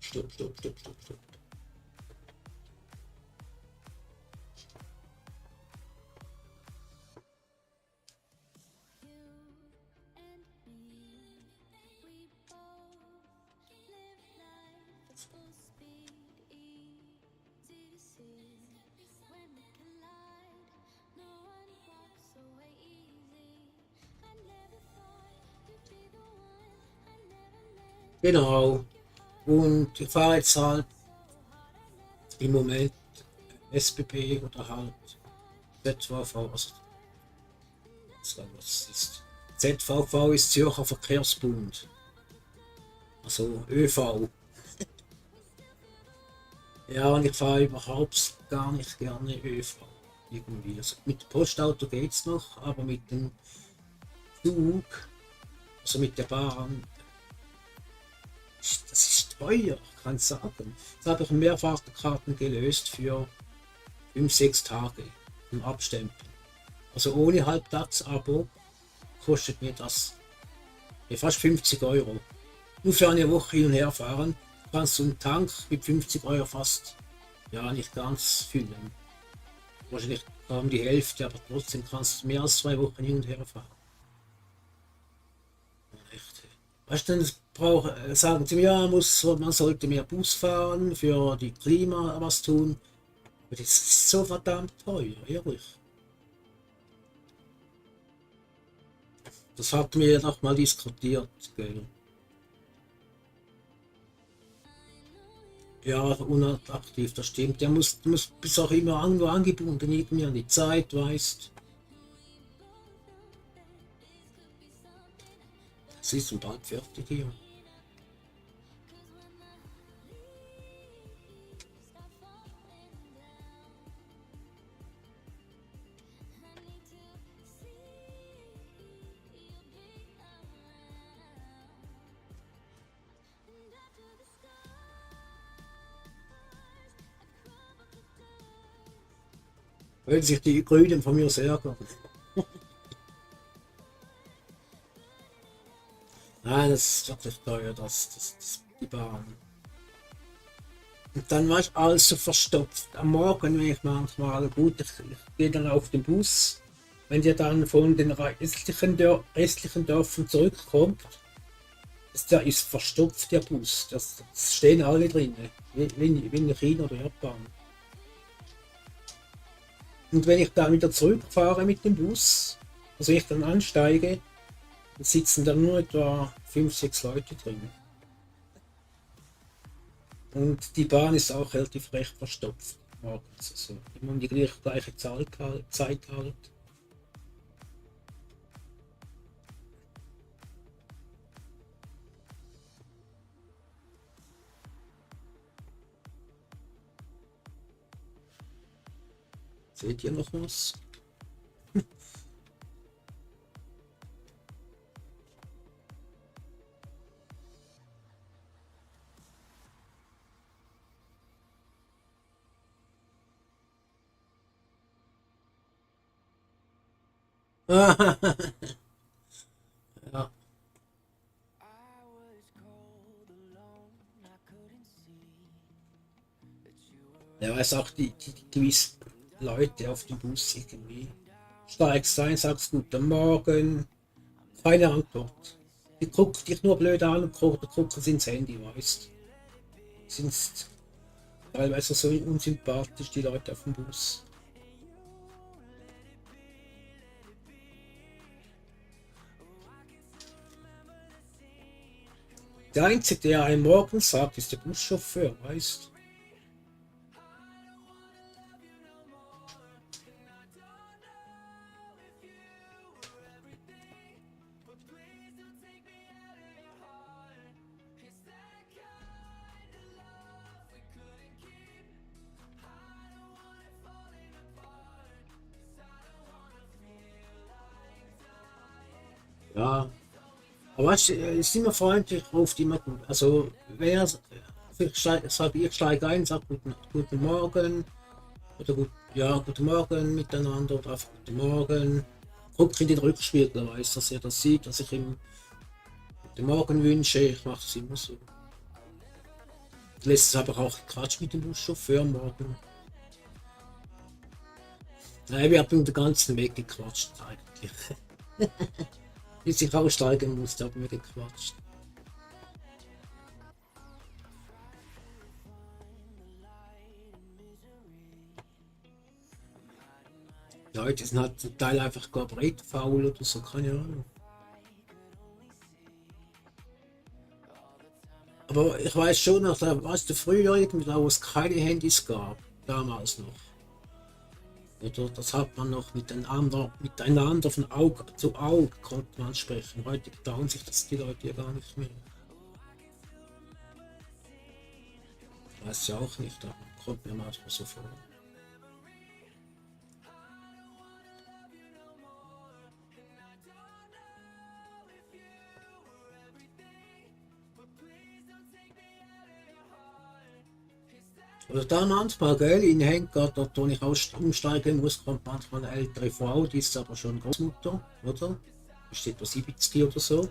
Stopp. Genau. Und ich fahre jetzt halt im Moment SBB oder halt ZVV, also was ist. ZVV ist Zürcher Verkehrsbund, also ÖV. Ja, und ich fahre überhaupt gar nicht gerne ÖV. Irgendwie. Also mit dem Postauto geht's noch, aber mit dem Zug, also mit der Bahn, das ist teuer, kann ich sagen. Jetzt habe ich Mehrfahrkarten gelöst für 5-6 Tage im Abstempeln. Also ohne Halbtagsabo kostet mir das fast 50 Euro. Nur für eine Woche hin und her fahren kannst du einen Tank mit 50 Euro fast, ja, nicht ganz füllen. Wahrscheinlich kaum die Hälfte, aber trotzdem kannst du mehr als 2 Wochen hin und her fahren. Echt. Weißt du, sagen sie mir, ja, man sollte mehr Bus fahren, für die Klima was tun. Aber das ist so verdammt teuer, ehrlich. Das hatten wir ja noch mal diskutiert, gell? Ja, unattraktiv, das stimmt. Der muss bis auch immer irgendwo angebunden, irgendwie an die Zeit, weißt. Sie ist bald fertig hier. Weil sich die Grünen von mir sehr ärgern. Nein, das ist wirklich teuer, die Bahn. Und dann war ich alles so verstopft. Am Morgen, wenn ich manchmal, gut, ich gehe dann auf den Bus, wenn der dann von den restlichen Dörfern zurückkommt, der ist verstopft, der Bus. Das stehen alle drin, wie in China oder Japan. Und wenn ich dann wieder zurückfahre mit dem Bus, also ich dann ansteige, dann sitzen da nur etwa 5-6 Leute drin. Und die Bahn ist auch relativ recht verstopft. morgens. Also immer um die gleiche Zeit halt. Seht ihr noch was? Ja. Ja, es auch die gewissen Leute auf dem Bus irgendwie. Steigst ein, sagst Guten Morgen, keine Antwort. Die gucken dich nur blöd an und gucken sie ins Handy, weißt. Sind teilweise so unsympathisch, die Leute auf dem Bus. Der Einzige, der einem morgen sagt, ist der Buschauffeur, weißt. Ja, aber weißt, ist immer freundlich, ruft immer gut. Also, ich steige ein, sage guten Morgen oder ja, guten Morgen miteinander oder einfach guten Morgen. Guckt in den Rückspiegel, weiß, dass er das sieht, dass ich ihm guten Morgen wünsche. Ich mache es immer so. Letztes habe ich auch Quatsch mit dem Buschauffeur morgen. Nein, wir haben den ganzen Weg gequatscht eigentlich. Bis ich aussteigen musste, haben wir gequatscht. Die Leute sind halt zum Teil einfach komplett faul oder so, keine Ahnung. Aber ich weiß schon noch, da weißt du früher irgendwie, da wo es keine Handys gab, damals noch. Oder das hat man noch miteinander von Auge zu Auge konnte man sprechen. Heute trauen sich das die Leute ja gar nicht mehr. Weiß ja auch nicht, aber kommt mir manchmal so vor. Oder da manchmal, gell, in Henker, dort wo ich umsteigen muss, kommt manchmal eine ältere Frau, die ist aber schon Großmutter, oder? Ist etwa 70 oder so.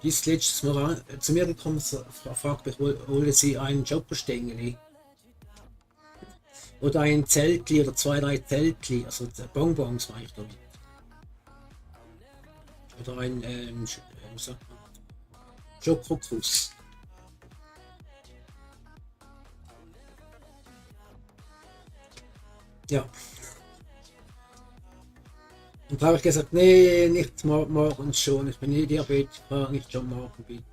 Die ist letztes Mal zu mir gekommen, fragt mich, wolle sie einen Jokerstängeli oder ein Zeltli oder zwei, drei Zeltli, also Bonbons war ich damit. Oder ein, wie sagt man, Schokokuss. Ja. Und da habe ich gesagt, nee, nicht morgens schon, ich bin eh Diabetiker, nicht schon morgen bitte.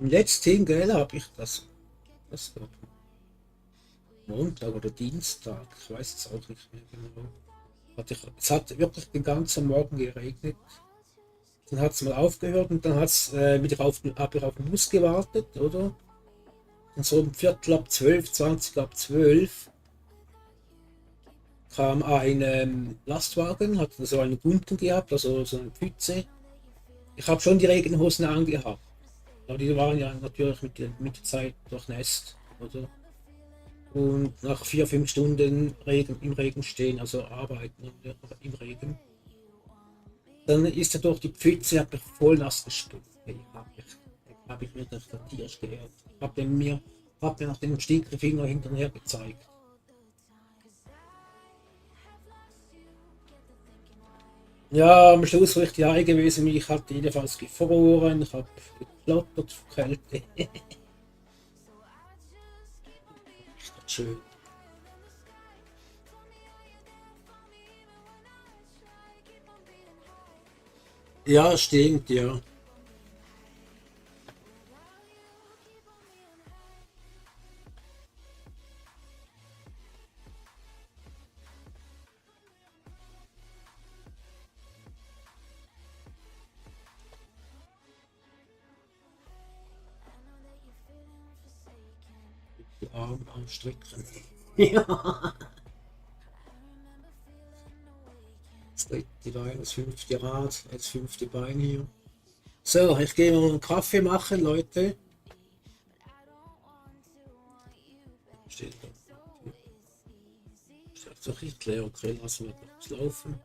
Im letzten, gell, habe ich das war Montag oder Dienstag, ich weiß es auch nicht mehr genau. Es hat wirklich den ganzen Morgen geregnet. Dann hat es mal aufgehört und dann hab ich auf den Bus gewartet, oder? Und so um Viertel ab 12, 20 ab 12 kam ein Lastwagen, hat so einen bunten gehabt, also so eine Pfütze. Ich habe schon die Regenhosen angehabt, aber die waren ja natürlich mit der Zeit durchnässt, oder? Und nach 4, 5 Stunden im Regen stehen, also arbeiten im Regen, dann ist er durch die Pfütze, hat mich voll nass gestopft. Hab ich mir das Tier geehrt. Hab mir nach dem Stinkefinger hinterher gezeigt. Ja, am Schluss richtig ein gewesen. Ich hatte jedenfalls gefroren. Ich habe geklottert vor Kälte. Ist das schön. Ja, stimmt, ja. Die Arme ausstrecken. Ja. Das dritte Bein, das fünfte Rad, das fünfte Bein hier. So, ich gehe mal einen Kaffee machen, Leute. Steht da. Steht doch nicht leer. Okay, lassen wir das laufen.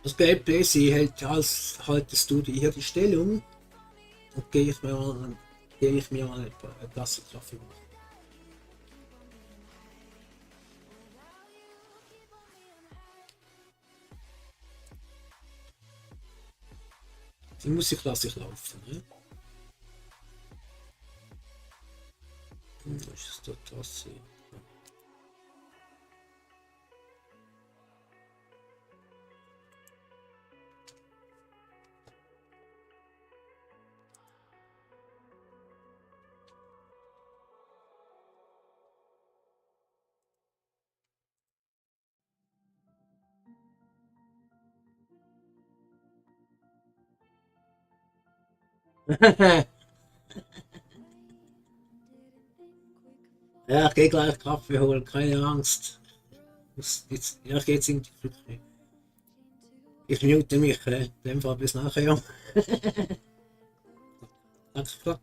Das Gameplay sie hält als haltest du hier die Stellung und gehe ich mir mal eine Tasse Kaffee machen. Die Musik lasse ich laufen. Ne? Das ist die Tasse. Ja, ich gehe gleich Kaffee holen, keine Angst. Ja, ich gehe jetzt in die Küche. Ich mute mich, in dem Fall bis nachher. Ja. Klack, klack.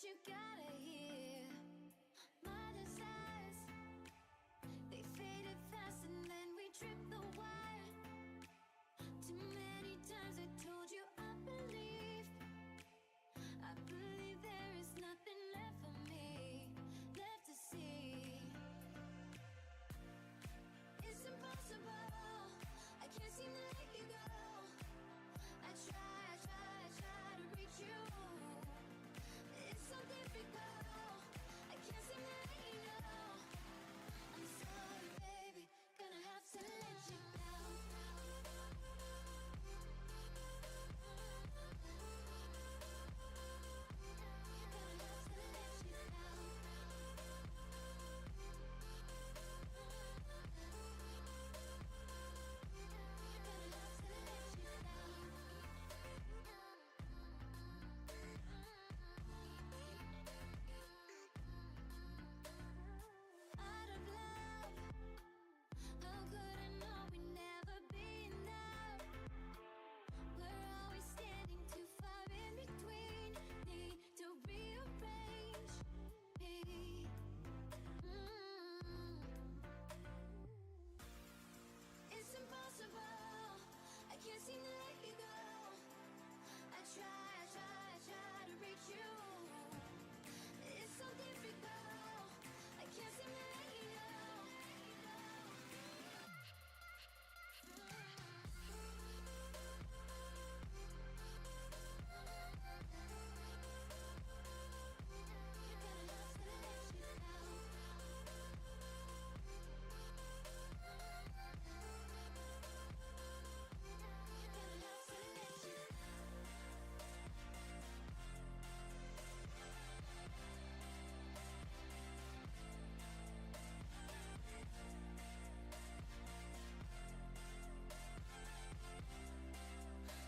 you gotta hear. My desires, they faded fast and then we tripped the wire. Too many times I told you I believe there is nothing left for me, left to see. It's impossible, I can't seem to let you go. I try to reach you. It's so difficult, I can't seem to let you know. I'm sorry, baby, gonna have to let you down. Out of love, how could I know we'd never be enough? We're always standing too far in between. Need to rearrange me. It's impossible, I can't seem to let you go. I try to reach you. It's so difficult, I can't seem to let you know.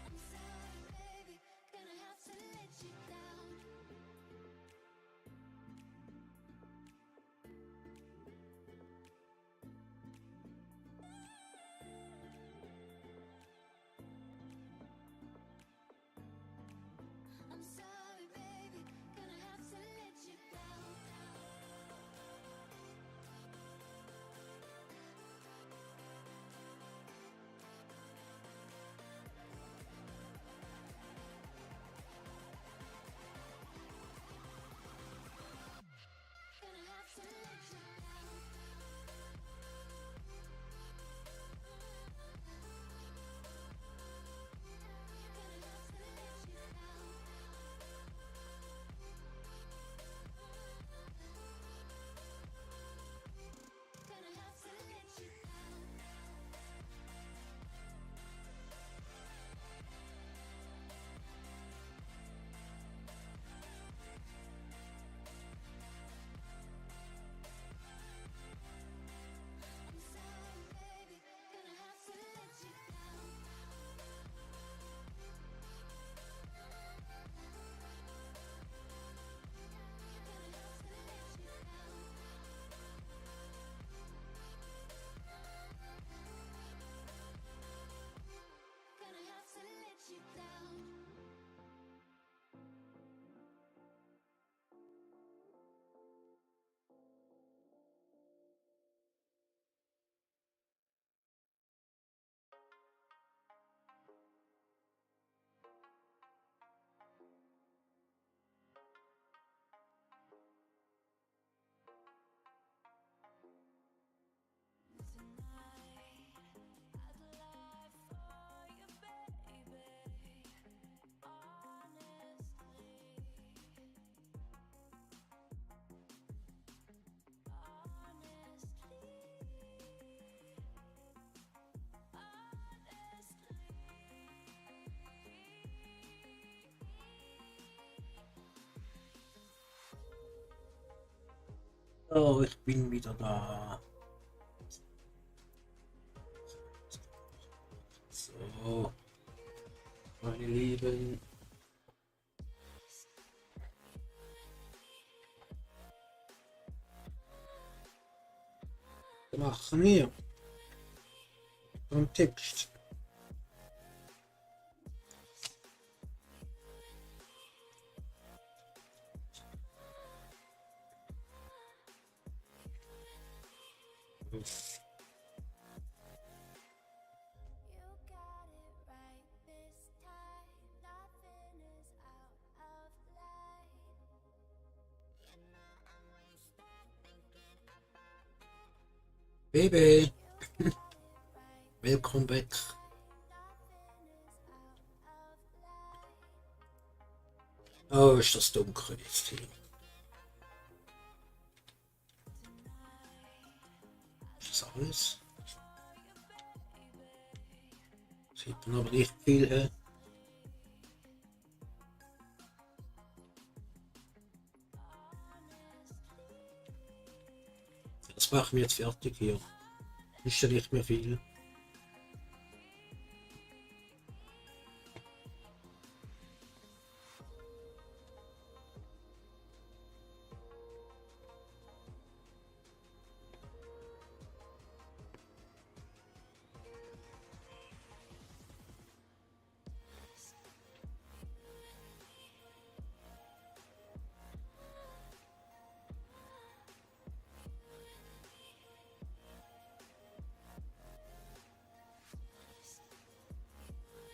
I'm sorry, baby, gonna have to let you down. I'm sorry, baby, gonna have to let you down. Gonna have to let you down. Gonna have to let you down. Gonna have to let you down. I'm sorry, baby, gonna have to let you down. Gonna have to let you down. Gonna have to let you down. Oh, ich bin wieder da. So, meine Lieben. Was machen wir? Beim Text. Baby, welcome back. Oh, ist das dunkel jetzt hier. Ist das alles? Sieht man aber nicht viel her. Das machen wir jetzt fertig hier. Ist ja nicht mehr viel.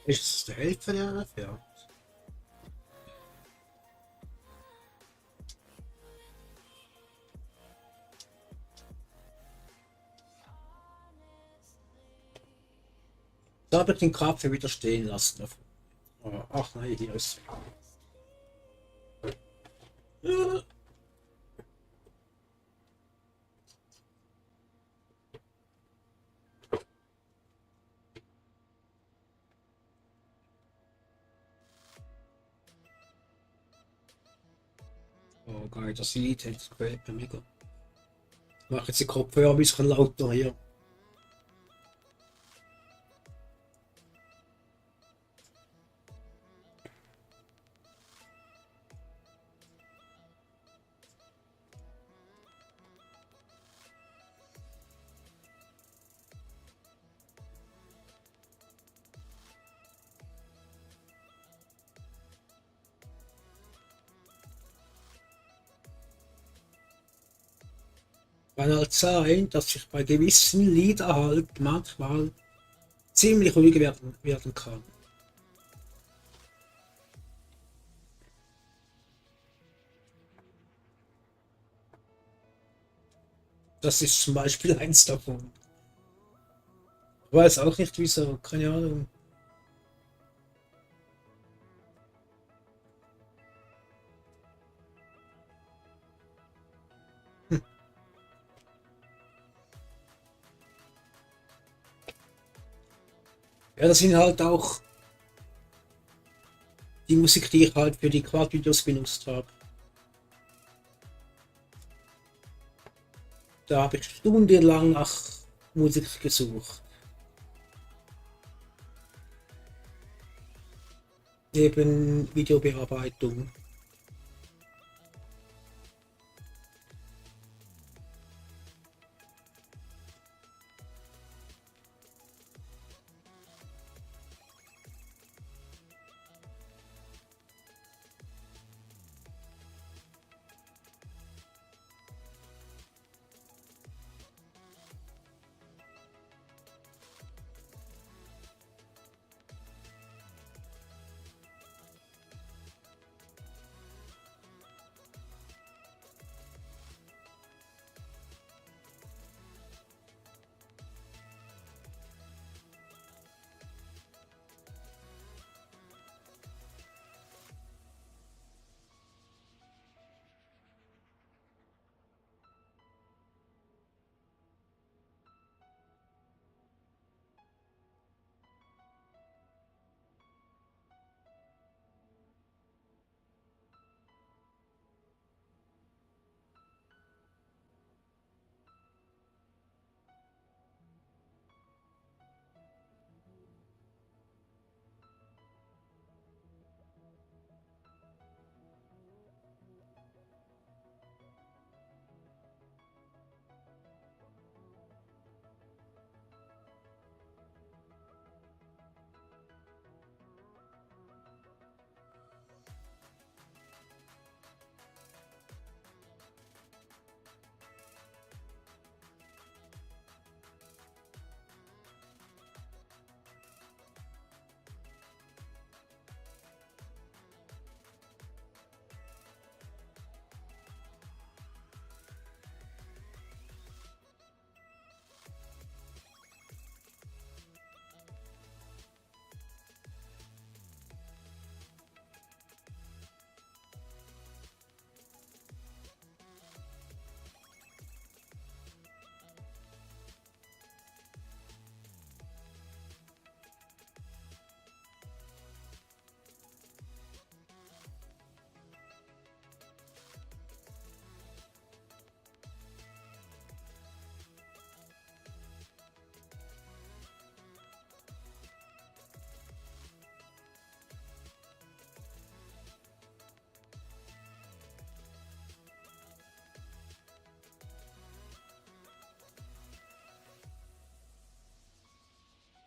Ist es der Hälfte der entfernt? Da habe ich den Kaffee wieder stehen lassen. Ach nein, hier ist. Ja. Oh geil, das Lied hat gefällt mir mega. Ich mache jetzt die Kopfhörer ein bisschen lauter hier. Kann halt sein, dass ich bei gewissen Liedern halt manchmal ziemlich ruhig werden kann. Das ist zum Beispiel eins davon. Ich weiß auch nicht wieso, keine Ahnung. Ja, das sind halt auch die Musik, die ich halt für die Quad-Videos benutzt habe. Da habe ich stundenlang nach Musik gesucht. Neben Videobearbeitung.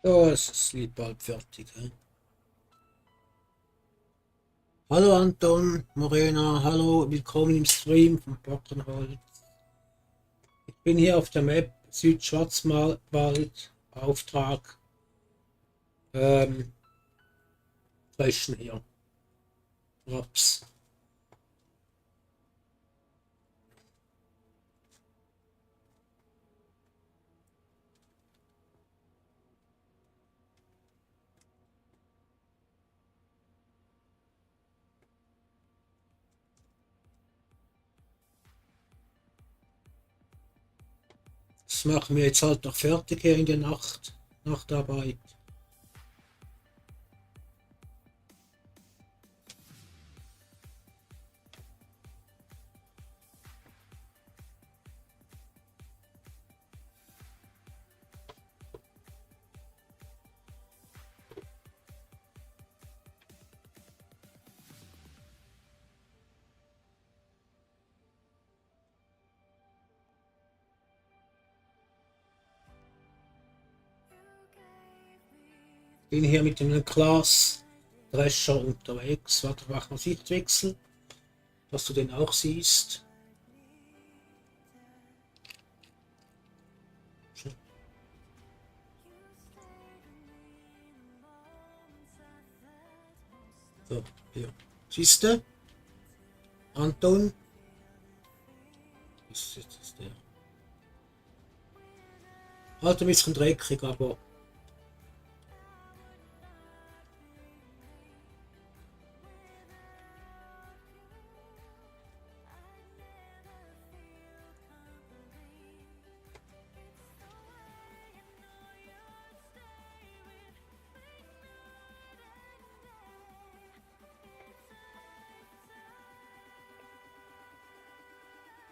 Ja, es ist das Lied bald fertig. Hä? Hallo Anton, Morena, hallo, willkommen im Stream von Bockenholz. Ich bin hier auf der Map Südschwarzwald, Auftrag, ähm, Löschen hier, Raps. Das machen wir jetzt halt noch fertig hier in der Nacht, Nachtarbeit. Bin hier mit dem Klaas Drescher unterwegs. Warte, machen wir Sichtwechsel, dass du den auch siehst. So, hier. Siehst du? Anton? Ist jetzt der. Halt ein bisschen dreckig, aber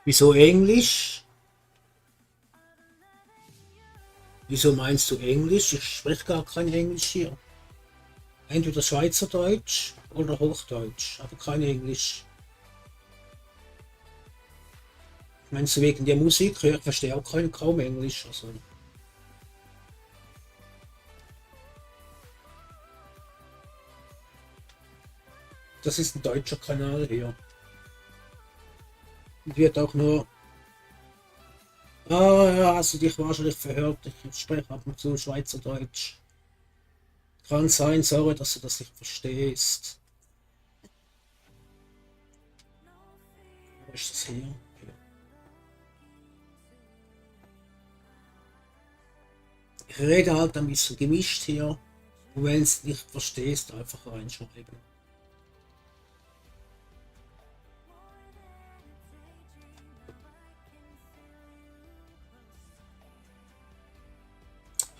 wieso Englisch? Wieso meinst du Englisch? Ich spreche gar kein Englisch hier. Entweder Schweizerdeutsch oder Hochdeutsch, aber kein Englisch. Meinst du wegen der Musik? Ich verstehe auch kaum Englisch. Also. Das ist ein deutscher Kanal hier. Und wird auch nur. Ah ja, hast du dich wahrscheinlich verhört. Ich spreche ab und zu Schweizerdeutsch. Kann sein, sorry, dass du das nicht verstehst. Wo ist das hier? Okay. Ich rede halt ein bisschen gemischt hier. Und wenn es nicht verstehst, einfach reinschreiben.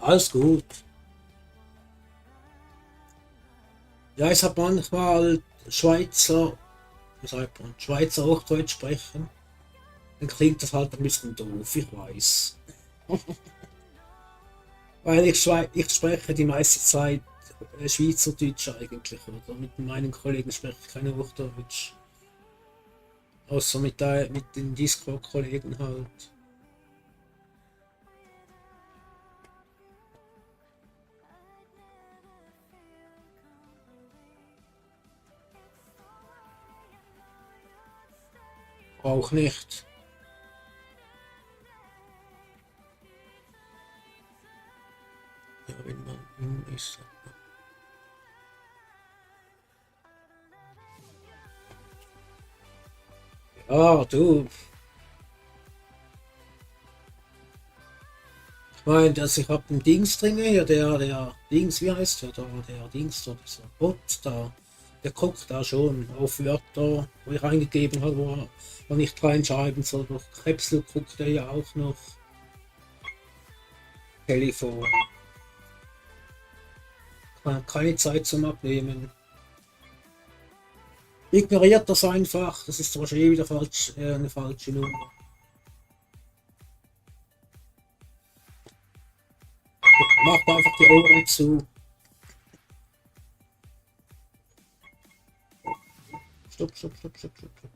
Alles gut. Ja, es hat manchmal Schweizer, wie sagt man, Schweizer Hochdeutsch sprechen. Dann klingt das halt ein bisschen doof, ich weiß. Weil ich spreche die meiste Zeit Schweizerdeutsch eigentlich, oder? Mit meinen Kollegen spreche ich kein Hochdeutsch. Außer mit den Discord-Kollegen halt. Auch nicht. Ja, wenn man in ist. Ja, du. Ich meine, dass ich hab einen Dings drin hier, der Dings, wie heißt der Dings, da, dieser Bot da, der guckt da schon auf Wörter, wo ich eingegeben habe, wo er nicht reinschreiben soll. Durch Capsule guckt er ja auch noch. Telefon. Keine Zeit zum Abnehmen. Ignoriert das einfach, das ist wahrscheinlich wieder eine falsche Nummer. Macht einfach die Ohren zu. Stopp, stopp, stopp, stopp, stopp, stopp.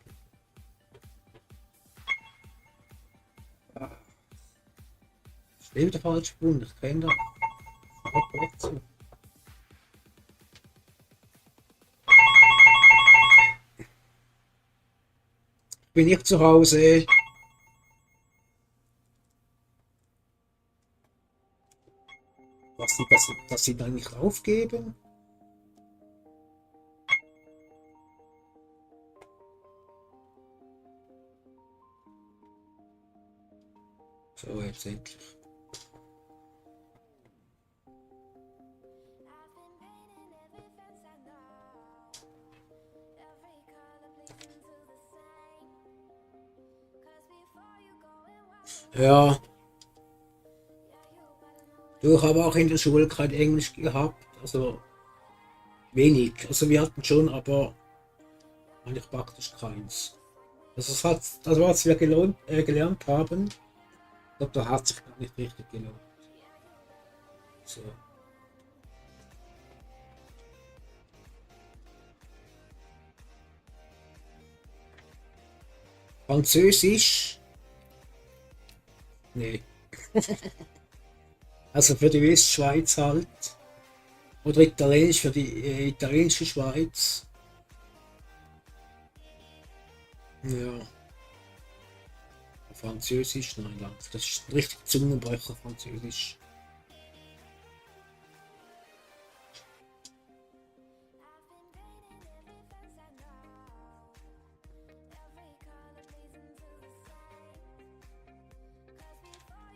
Ah. Ist wieder falsch gefunden, ich kenne das. Stopp. trotzdem. Bin ich zu Hause? Dass sie dann nicht aufgeben? So, jetzt endlich. Ja, du, ich habe auch in der Schule kein Englisch gehabt, also wenig. Also wir hatten schon, aber eigentlich praktisch keins. Das, was wir gelernt haben, ich glaube, da hat sich gar nicht richtig gelohnt. So. Französisch? Nee. Also für die Westschweiz halt. Oder Italienisch für die italienische Schweiz. Ja. Französisch? Nein, danke. Das ist ein richtig Zungenbrecher, Französisch.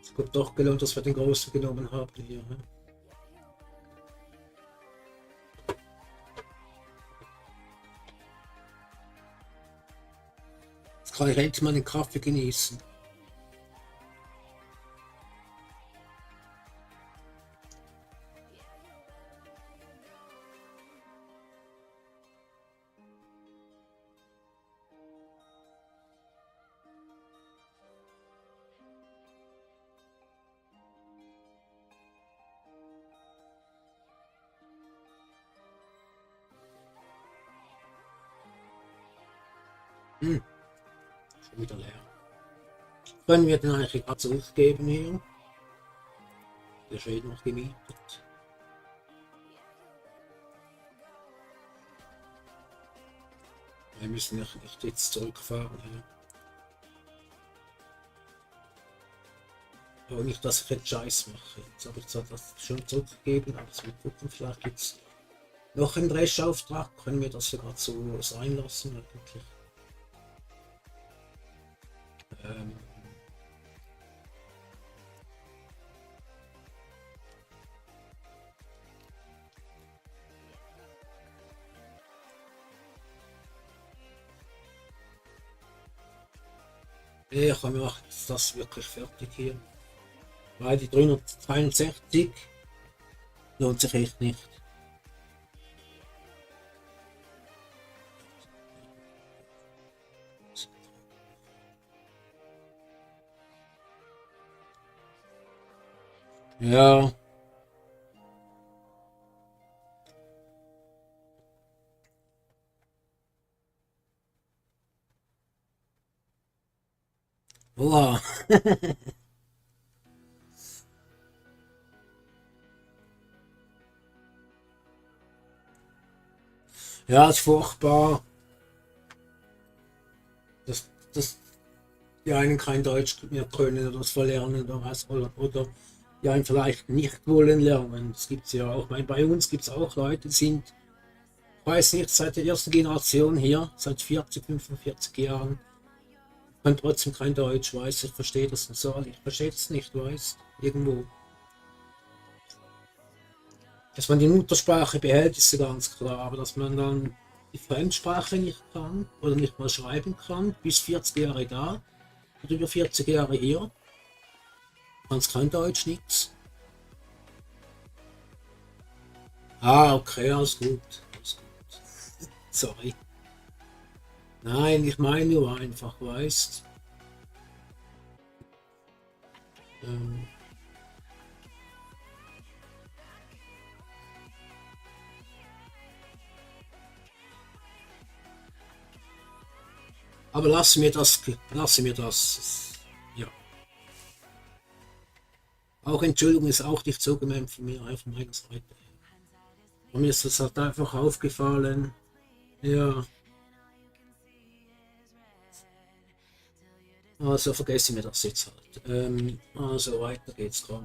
Es hat doch gelohnt, dass wir den großen genommen haben hier. Ne? Jetzt kann ich endlich mal den Kaffee genießen. Hm, schon wieder leer. Können wir den eigentlich gerade zurückgeben hier? Der steht noch gemietet. Wir müssen nicht jetzt zurückfahren. Ja. Aber nicht, dass ich jetzt Scheiß mache. Jetzt habe ich zwar das schon zurückgegeben, aber es wird gucken, vielleicht gibt es noch einen Dreschauftrag. Können wir das sogar so sein lassen eigentlich? Ähm, ja, ich mache jetzt das wirklich fertig hier. Weil die 363 lohnt sich echt nicht. Ja, oha. Ja, ist furchtbar, dass die einen kein Deutsch mehr können oder das verlernen oder was, oder die einen vielleicht nicht wollen lernen. Das gibt es ja auch. Ich meine, bei uns gibt es auch Leute, die sind, ich weiß nicht, seit der ersten Generation hier, seit 40, 45 Jahren, können trotzdem kein Deutsch, weiß ich, verstehe das nicht so, ich verstehe das nicht, weiß, irgendwo. Dass man die Muttersprache behält, ist ja ganz klar, aber dass man dann die Fremdsprache nicht kann oder nicht mal schreiben kann, bis 40 Jahre da oder über 40 Jahre hier, kannst kein Deutsch, nichts. Ah, okay, alles gut. Alles gut. Sorry. Nein, ich meine nur einfach, weißt. Ähm, aber lassen wir das, ja. Auch Entschuldigung ist auch nicht so gemeint von mir, von meiner Seite. Und mir ist das halt einfach aufgefallen. Ja, also vergessen wir das jetzt halt. Also weiter geht's dran.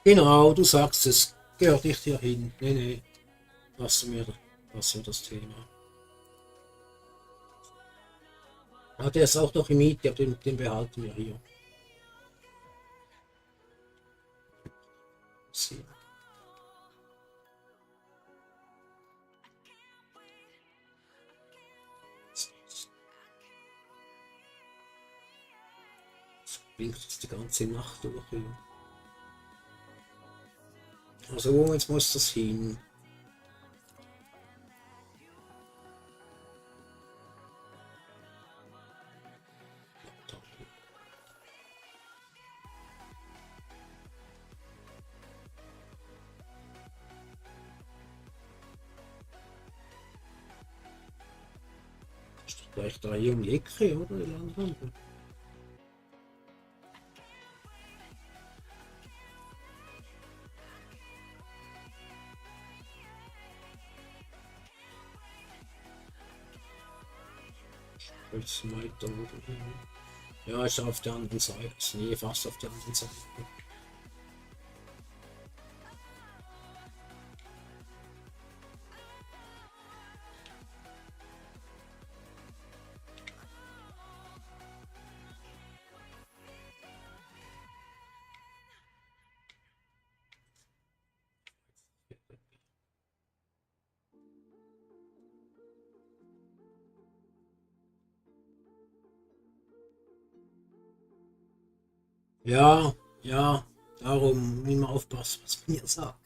Genau, du sagst es, gehört nicht hierhin. Nee, nee, lassen wir das Thema. Ah, der ist auch noch im Miete, aber den behalten wir hier. See. Das blinkt jetzt die ganze Nacht durch hier. Also jetzt muss das hin. Ist doch gleich da hier um die Ecke, oder? Die Landrampe. Jetzt weiter, oder? Ja, ist auf der anderen Seite. Ist nie fast auf der anderen Seite. Ja, ja, darum immer aufpassen, was man hier sagt.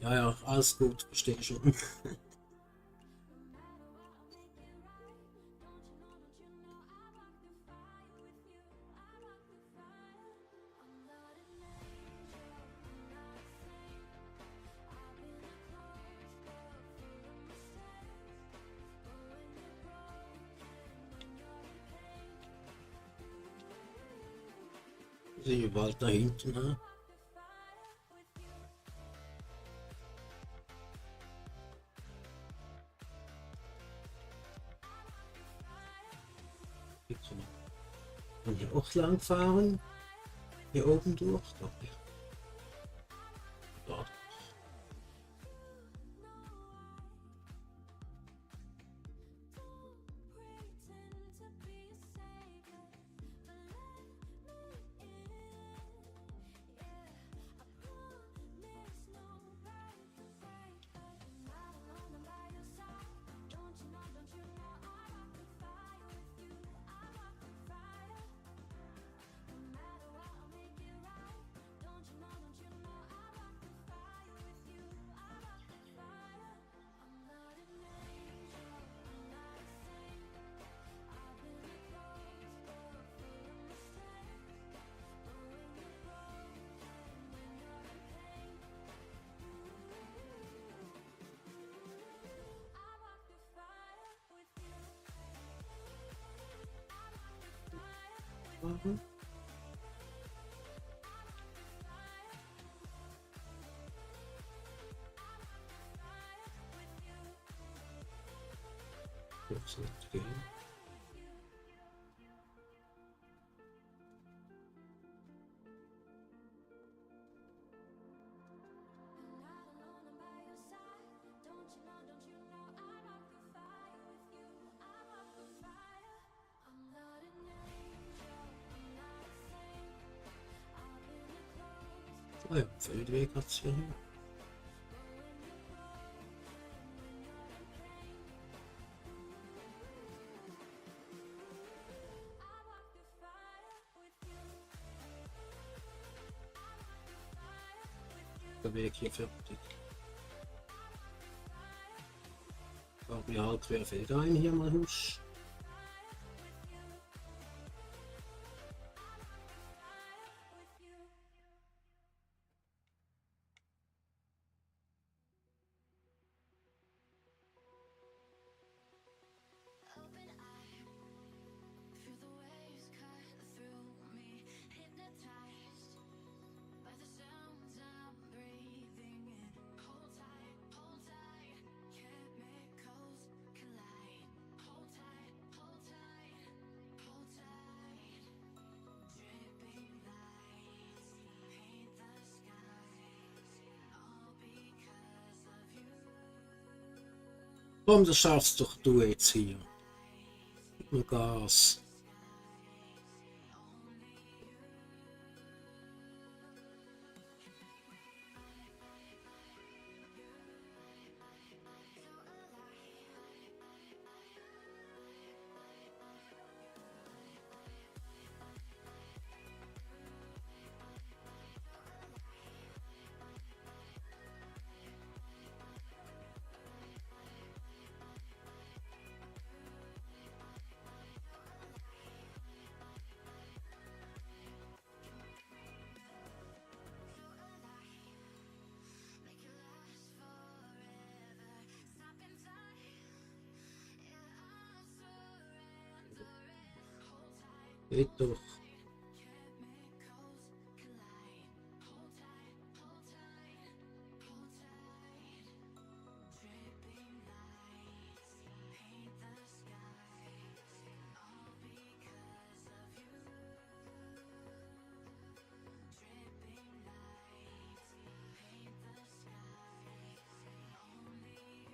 Ja, ja, alles gut, verstehe schon. Sie bald da hinten, ne? Hier kann man hier auch lang fahren. Hier oben durch, glaube ich. Ja. Mhm. Das wird gehen. Ah ja, Feldweg hat es hier. der Weg hier fertig. Brauchen wir halt quer Feld ein hier mal husch. Open eye, feel the waves cut through me, hypnotized by the sounds I'm breathing in. Hold tight, chemicals collide. Hold tight, hold tight, hold tight. Dripping lights paint the skies, all because of you. Komm, das schaffst doch du jetzt hier. Gib mir Gas. Make it last forever. Stop in time. Yeah, I'm surrendering. Hold tight, Geht doch. chemicals collide. Hold tight, hold tight, hold tight. Dripping lights paint the skies, all because of you. Dripping lights paint the skies, only you.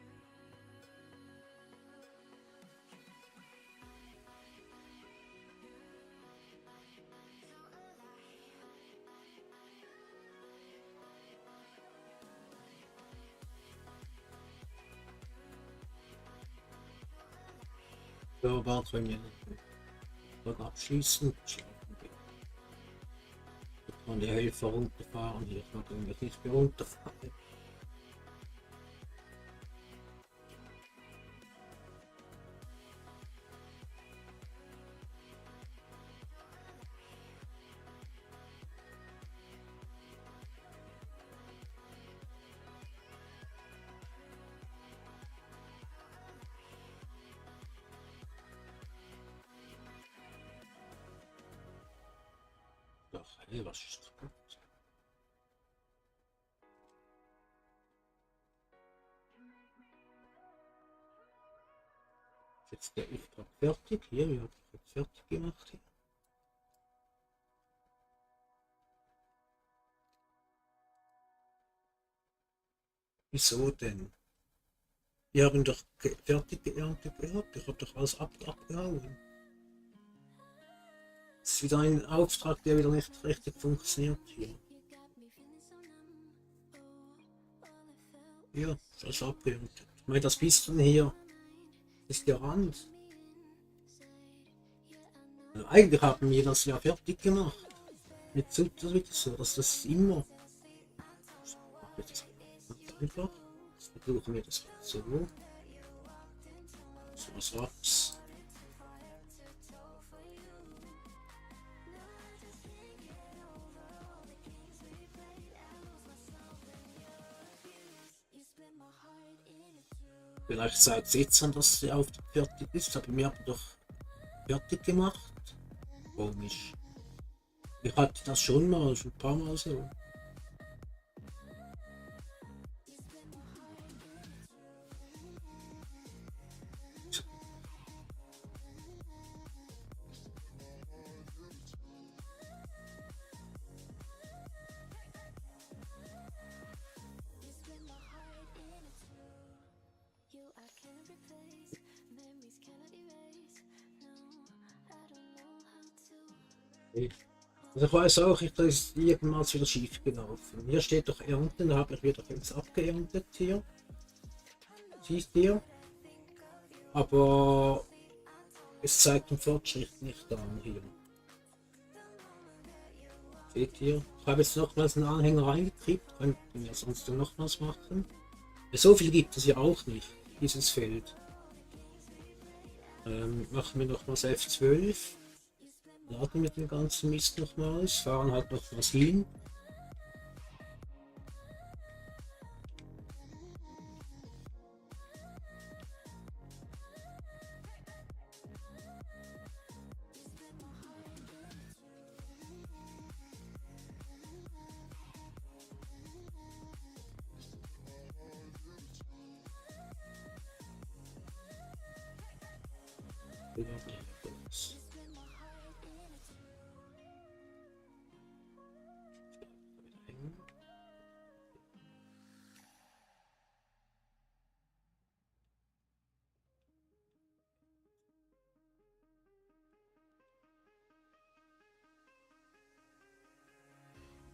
Ja, warte, wenn wir dann abschließen. Schlafen gehen. Da kann der Helfer runterfahren. Hier kann ich nicht mehr runterfahren. Doch, hey, was ist gut? Ist jetzt der Auftrag fertig? Hier, wir haben jetzt fertig gemacht. Hier. Wieso denn? Wir haben doch fertig geerntet gehabt. Ich habe doch alles abgehauen. Das ist wieder ein Auftrag, der wieder nicht richtig funktioniert hier. You got me feeling so numb. Oh, all I felt Hier, ist alles abgeerntet. Ich meine, das Piston hier ist der Rand. inside. Yeah, I know. Also eigentlich haben wir das ja fertig gemacht. Jetzt tut das wieder so, dass das immer. So, machen wir das ganz einfach. Jetzt versuchen wir das so. So was abs. You split my heart in two. Vielleicht seid ihr jetzt an, dass der Auftrag fertig ist, aber wir haben doch fertig gemacht. Komisch. Ich hatte das schon mal, schon ein paar Mal so. You split my heart in two. You I can't replace. Memories cannot erase. No, I don't know how to. Also ich weiß auch, da ist irgendwas wieder schief gelaufen. Hier steht doch Ernten, da habe ich wieder jetzt abgeerntet hier. Siehst du? Aber es zeigt den Fortschritt nicht an hier. Seht ihr? Ich habe jetzt nochmals einen Anhänger reingekriegt, könnten wir sonst noch was machen. So viel gibt es ja auch nicht, dieses Feld. Machen wir nochmals F12. Laden wir den ganzen Mist nochmals, fahren halt nochmals hin.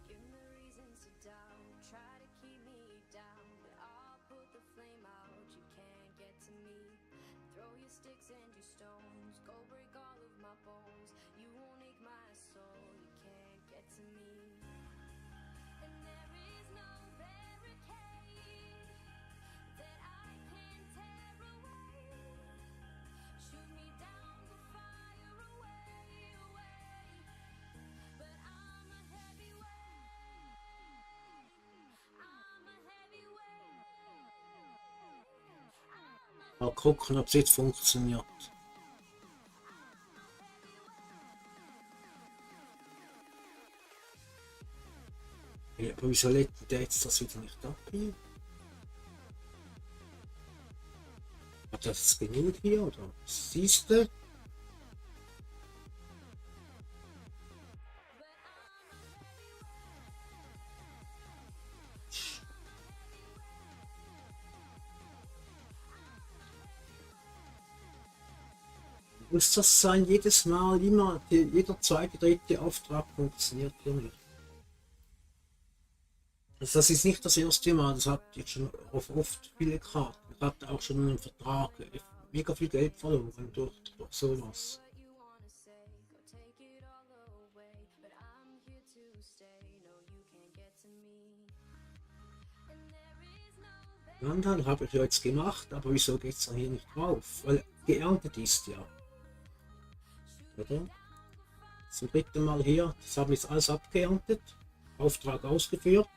Give me reasons to doubt, try to keep me down, but I'll put the flame out, you can't get to me. Throw your sticks and your stones, go break all of my bones, you won't ache my soul, you can't get to me. And there is no barricade that I can tear away. Shoot me down, the fire away, away. But I'm a heavyweight. I'm a heavyweight. Mal gucken, ob es jetzt funktioniert. Ja, aber wieso lädt der jetzt das wieder nicht ab hier? Hat das genug hier oder? Siehst du? Muss das sein, jedes Mal, immer, jeder zweite, dritte Auftrag funktioniert hier nicht. Also das ist nicht das erste Mal, das habt ihr schon oft viele Karten. Ich hatte auch schon einen Vertrag, mega viel Geld verloren durch sowas. What you wanna say, go take it all away. But I'm here to stay, no, you can't get to me. And there is no Dann habe ich ja jetzt gemacht, aber wieso geht es dann hier nicht drauf? Weil geerntet ist ja. Oder? Zum dritten Mal hier, das haben wir jetzt alles abgeerntet. Auftrag ausgeführt.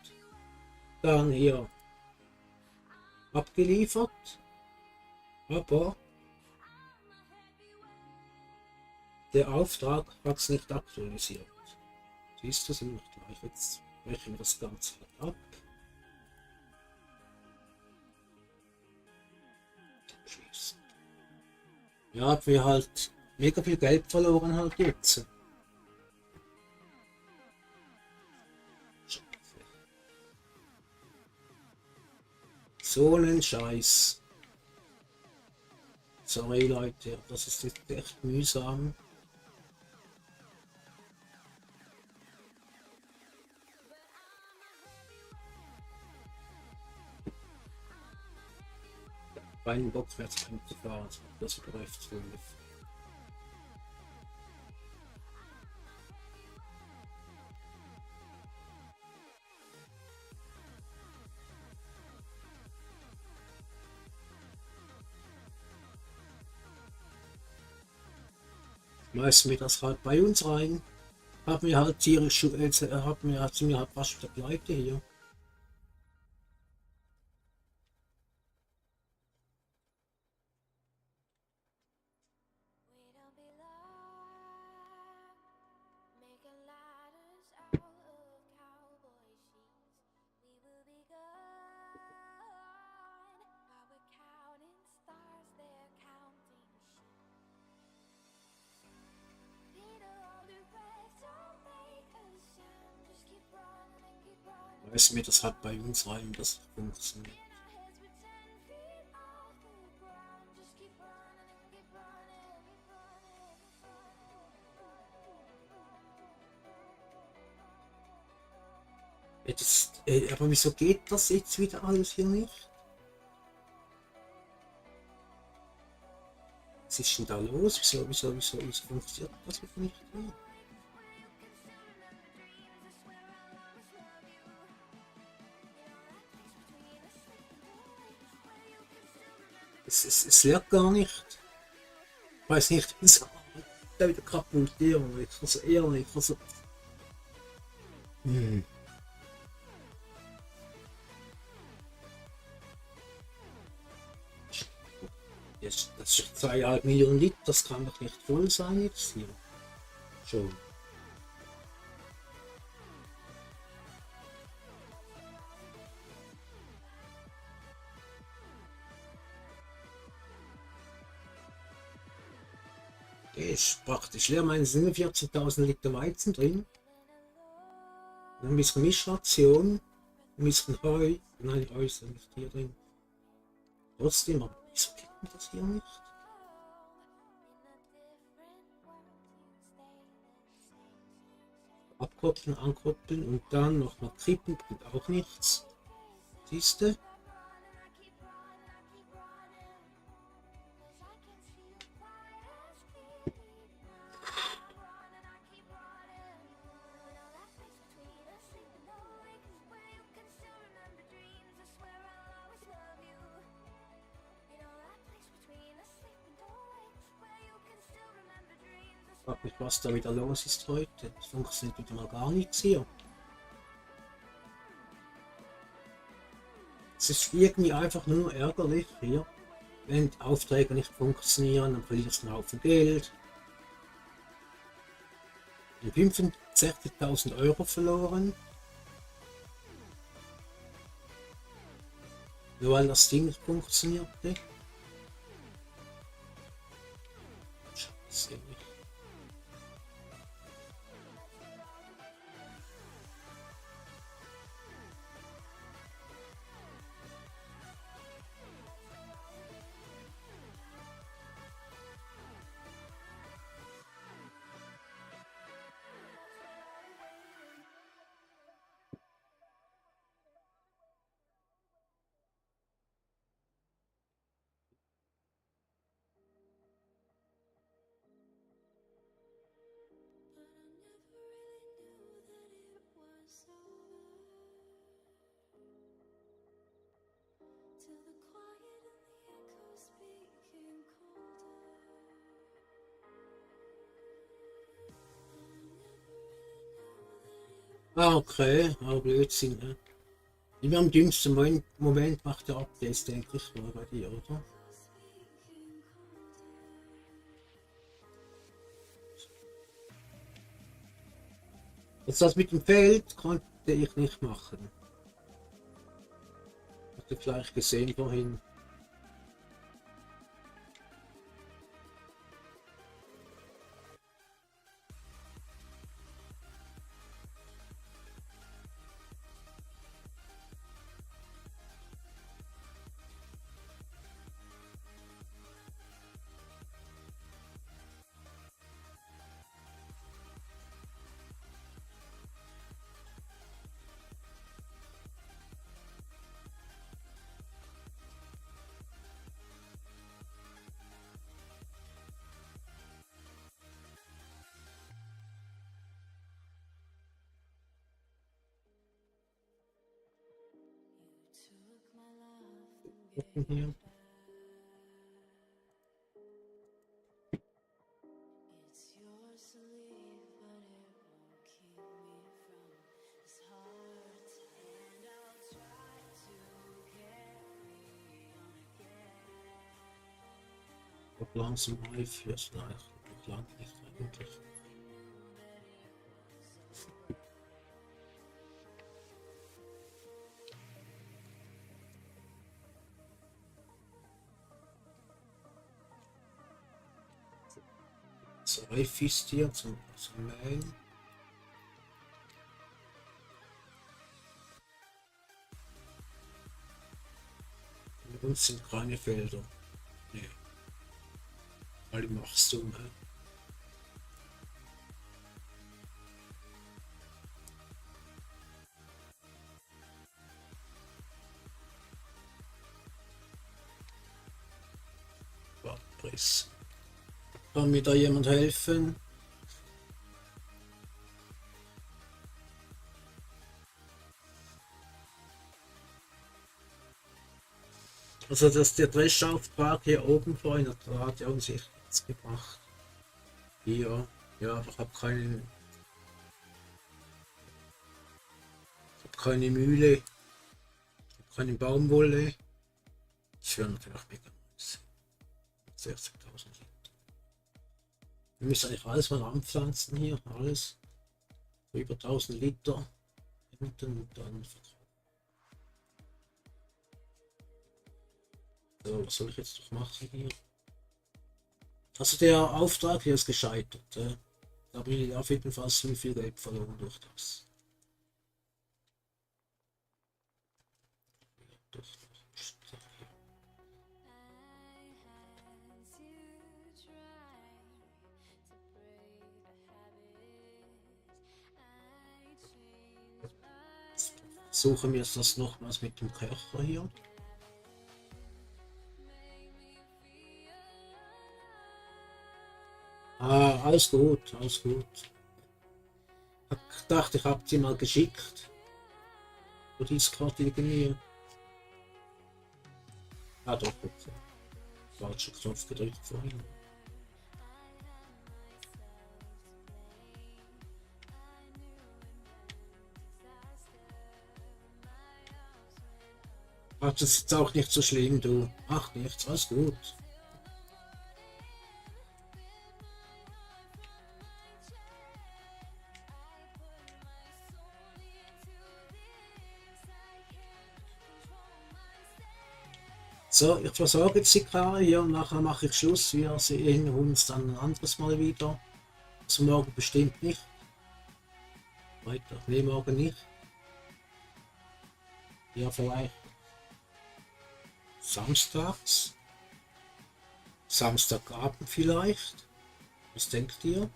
Dann hier abgeliefert. Aber der Auftrag hat es nicht aktualisiert. Siehst du, sind wir gleich. Jetzt brechen wir das Ganze ab. Schließen. Ja, wir halt mega viel Geld verloren halt jetzt. So einen Scheiß. Sorry Leute, das ist jetzt echt mühsam. Keinen Bock mehr zu fahren, das über F12. Schmeißen wir das halt bei uns rein. Haben wir halt tierisch, sind wir halt fast wieder pleite hier. We don't belong, making ladders out of cowboy sheets. We will be gone, while we're counting stars, they're counting sheep. Peter, all the rest don't make a sound. Just keep running and keep running. Schmeißen wir das halt bei uns rein, das funktioniert. In our heads, we're 10 feet off the ground. Just keep running and keep running, keep running, keep running. Jetzt, aber wieso geht das jetzt wieder alles hier nicht? Was ist denn da los? Wieso funktioniert das wieder nicht mehr? Es lernt gar nicht. Ich weiß nicht, wie es da wieder kaputt ist. Also ehrlich. Also, hm. Das ist 2,5 Millionen Liter, das kann doch nicht voll sein jetzt hier. Schon. Der ist praktisch leer, meine 47.000 Liter Weizen drin. Dann ein bisschen Mischration, ein bisschen Heu. Nein, Heu ist nicht hier drin. Trotzdem, aber wieso geht denn das hier nicht? Abkoppeln, ankoppeln und dann nochmal kippen, bringt auch nichts. Siehste? Frag mich, was da wieder los ist heute. Es funktioniert wieder mal gar nichts hier. Es ist irgendwie einfach nur ärgerlich hier. Wenn die Aufträge nicht funktionieren, dann verlierst du einen Haufen Geld. 65.000 Euro verloren. Nur weil das Ding nicht funktionierte. Scheiße. Till the quiet and the echoes became colder. Ah, okay. Aber Blödsinn, ne? Immer am dümmsten Moment macht der Updates, denke ich mal bei dir, oder? Jetzt das mit dem Feld konnte ich nicht machen. Hast du vielleicht gesehen vorhin. Took my love and Gucken gave hier. it It's yours to leave, but it won't keep me from this heart. And I'll try to carry on again. Doch langsam reif fürs Leicht. Doch lang nicht eigentlich. So reif ist hier zum Mähen. Bei uns sind keine Felder. Nee. Alle machst du, ne? Abriss. Kann mir da jemand helfen? Also dass der Dreschauftrag hier oben vorhin hat ja uns echt nichts gebracht. Hier, ja, aber ich habe keine Mühle, ich habe keine Baumwolle. Das wäre natürlich mega nice. 16.000 Liter. Wir müssen eigentlich alles mal anpflanzen hier, alles. Über 1000 Liter. Und dann verkaufen. So, was soll ich jetzt noch machen hier? Also der Auftrag hier ist gescheitert. Da habe ich auf jeden Fall so viel Geld verloren durch das. Suchen wir jetzt das nochmals mit dem Köcher hier. Ah, alles gut, alles gut. Ich dachte, ich habe sie mal geschickt. Wo die ist gerade irgendwie. Ah, doch, okay. Falscher Knopf gedrückt vorhin. Ach, das ist auch nicht so schlimm, du. Ach, nichts, alles gut. So, ich versorge jetzt die Karre hier und nachher mache ich Schluss. Wir sehen uns dann ein anderes Mal wieder. Also morgen bestimmt nicht. Weiter, nee, morgen nicht. Ja, vielleicht samstags. Samstagabend vielleicht. Was denkt ihr?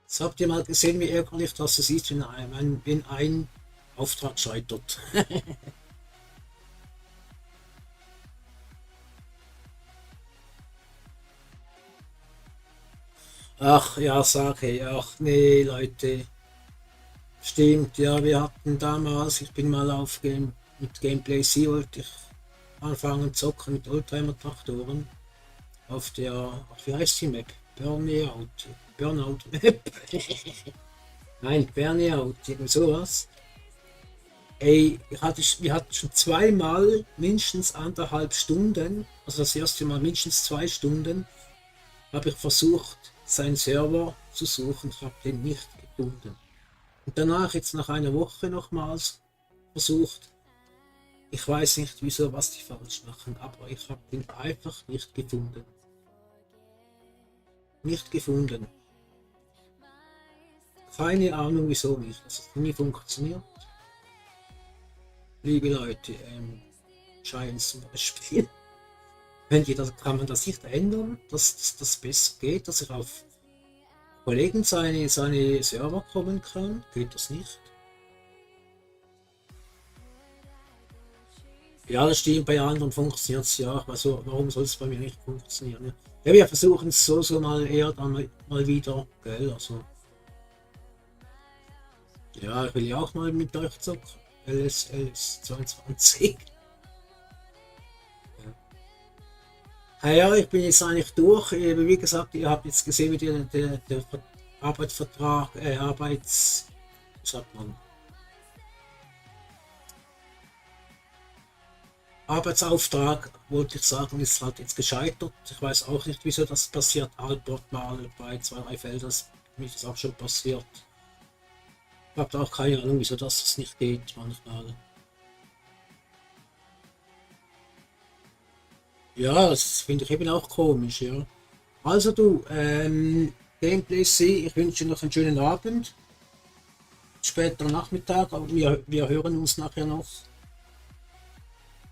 So, habt ihr mal gesehen, wie ärgerlich das ist, wenn ein Auftrag scheitert. Ach ja, sage, ach nee, Leute. Stimmt, ja, wir hatten damals, ich bin mal mit Gameplay C wollte ich anfangen zocken mit Oldtimer-Traktoren auf der, ach, wie heißt die Map? Burnout Map. Nein, Burnout, irgend sowas. Ey, wir hatten schon zweimal mindestens 1,5 Stunden, also das erste Mal mindestens 2 Stunden, habe ich versucht, seinen Server zu suchen, ich habe den nicht gefunden. Und danach, jetzt nach einer Woche nochmals versucht. Ich weiß nicht wieso, was die falsch machen, aber ich habe den einfach nicht gefunden. Nicht gefunden. Keine Ahnung wieso nicht. Das hat nie funktioniert. Liebe Leute, Giants zum Beispiel. Kann man das nicht ändern, dass das besser geht, dass ich auf Kollegen seine Server kommen kann? Geht das nicht? Ja, das stimmt, bei anderen funktioniert es ja. Also, warum soll es bei mir nicht funktionieren? Ja, wir versuchen es so mal eher dann mal wieder, gell? Also, ja, ich will ja auch mal mit euch zocken. LSLS 22. Ja, ich bin jetzt eigentlich durch. Wie gesagt, ihr habt jetzt gesehen, wie der Arbeitsvertrag, was sagt man? Arbeitsauftrag, wollte ich sagen, ist halt jetzt gescheitert. Ich weiß auch nicht, wieso das passiert. Albert mal bei 2, 3 Feldern, wie das auch schon passiert. Ich habe auch keine Ahnung, wieso das nicht geht manchmal. Ja, das finde ich eben auch komisch, ja. Also du, Gameplay C, ich wünsche dir noch einen schönen Abend. Später Nachmittag, aber wir hören uns nachher noch.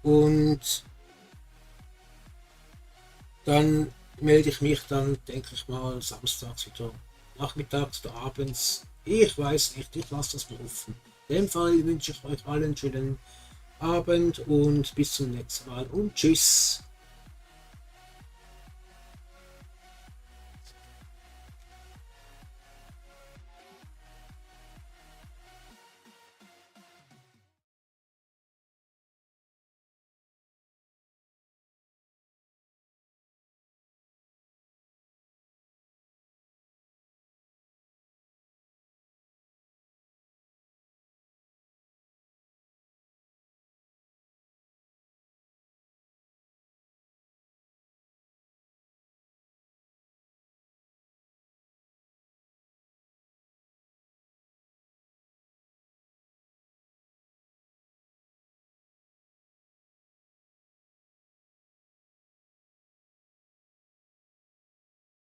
Und dann melde ich mich dann, denke ich mal, samstags wieder, nachmittags oder abends. Ich weiß nicht, ich lasse das mal offen. In dem Fall wünsche ich euch allen einen schönen Abend und bis zum nächsten Mal und tschüss.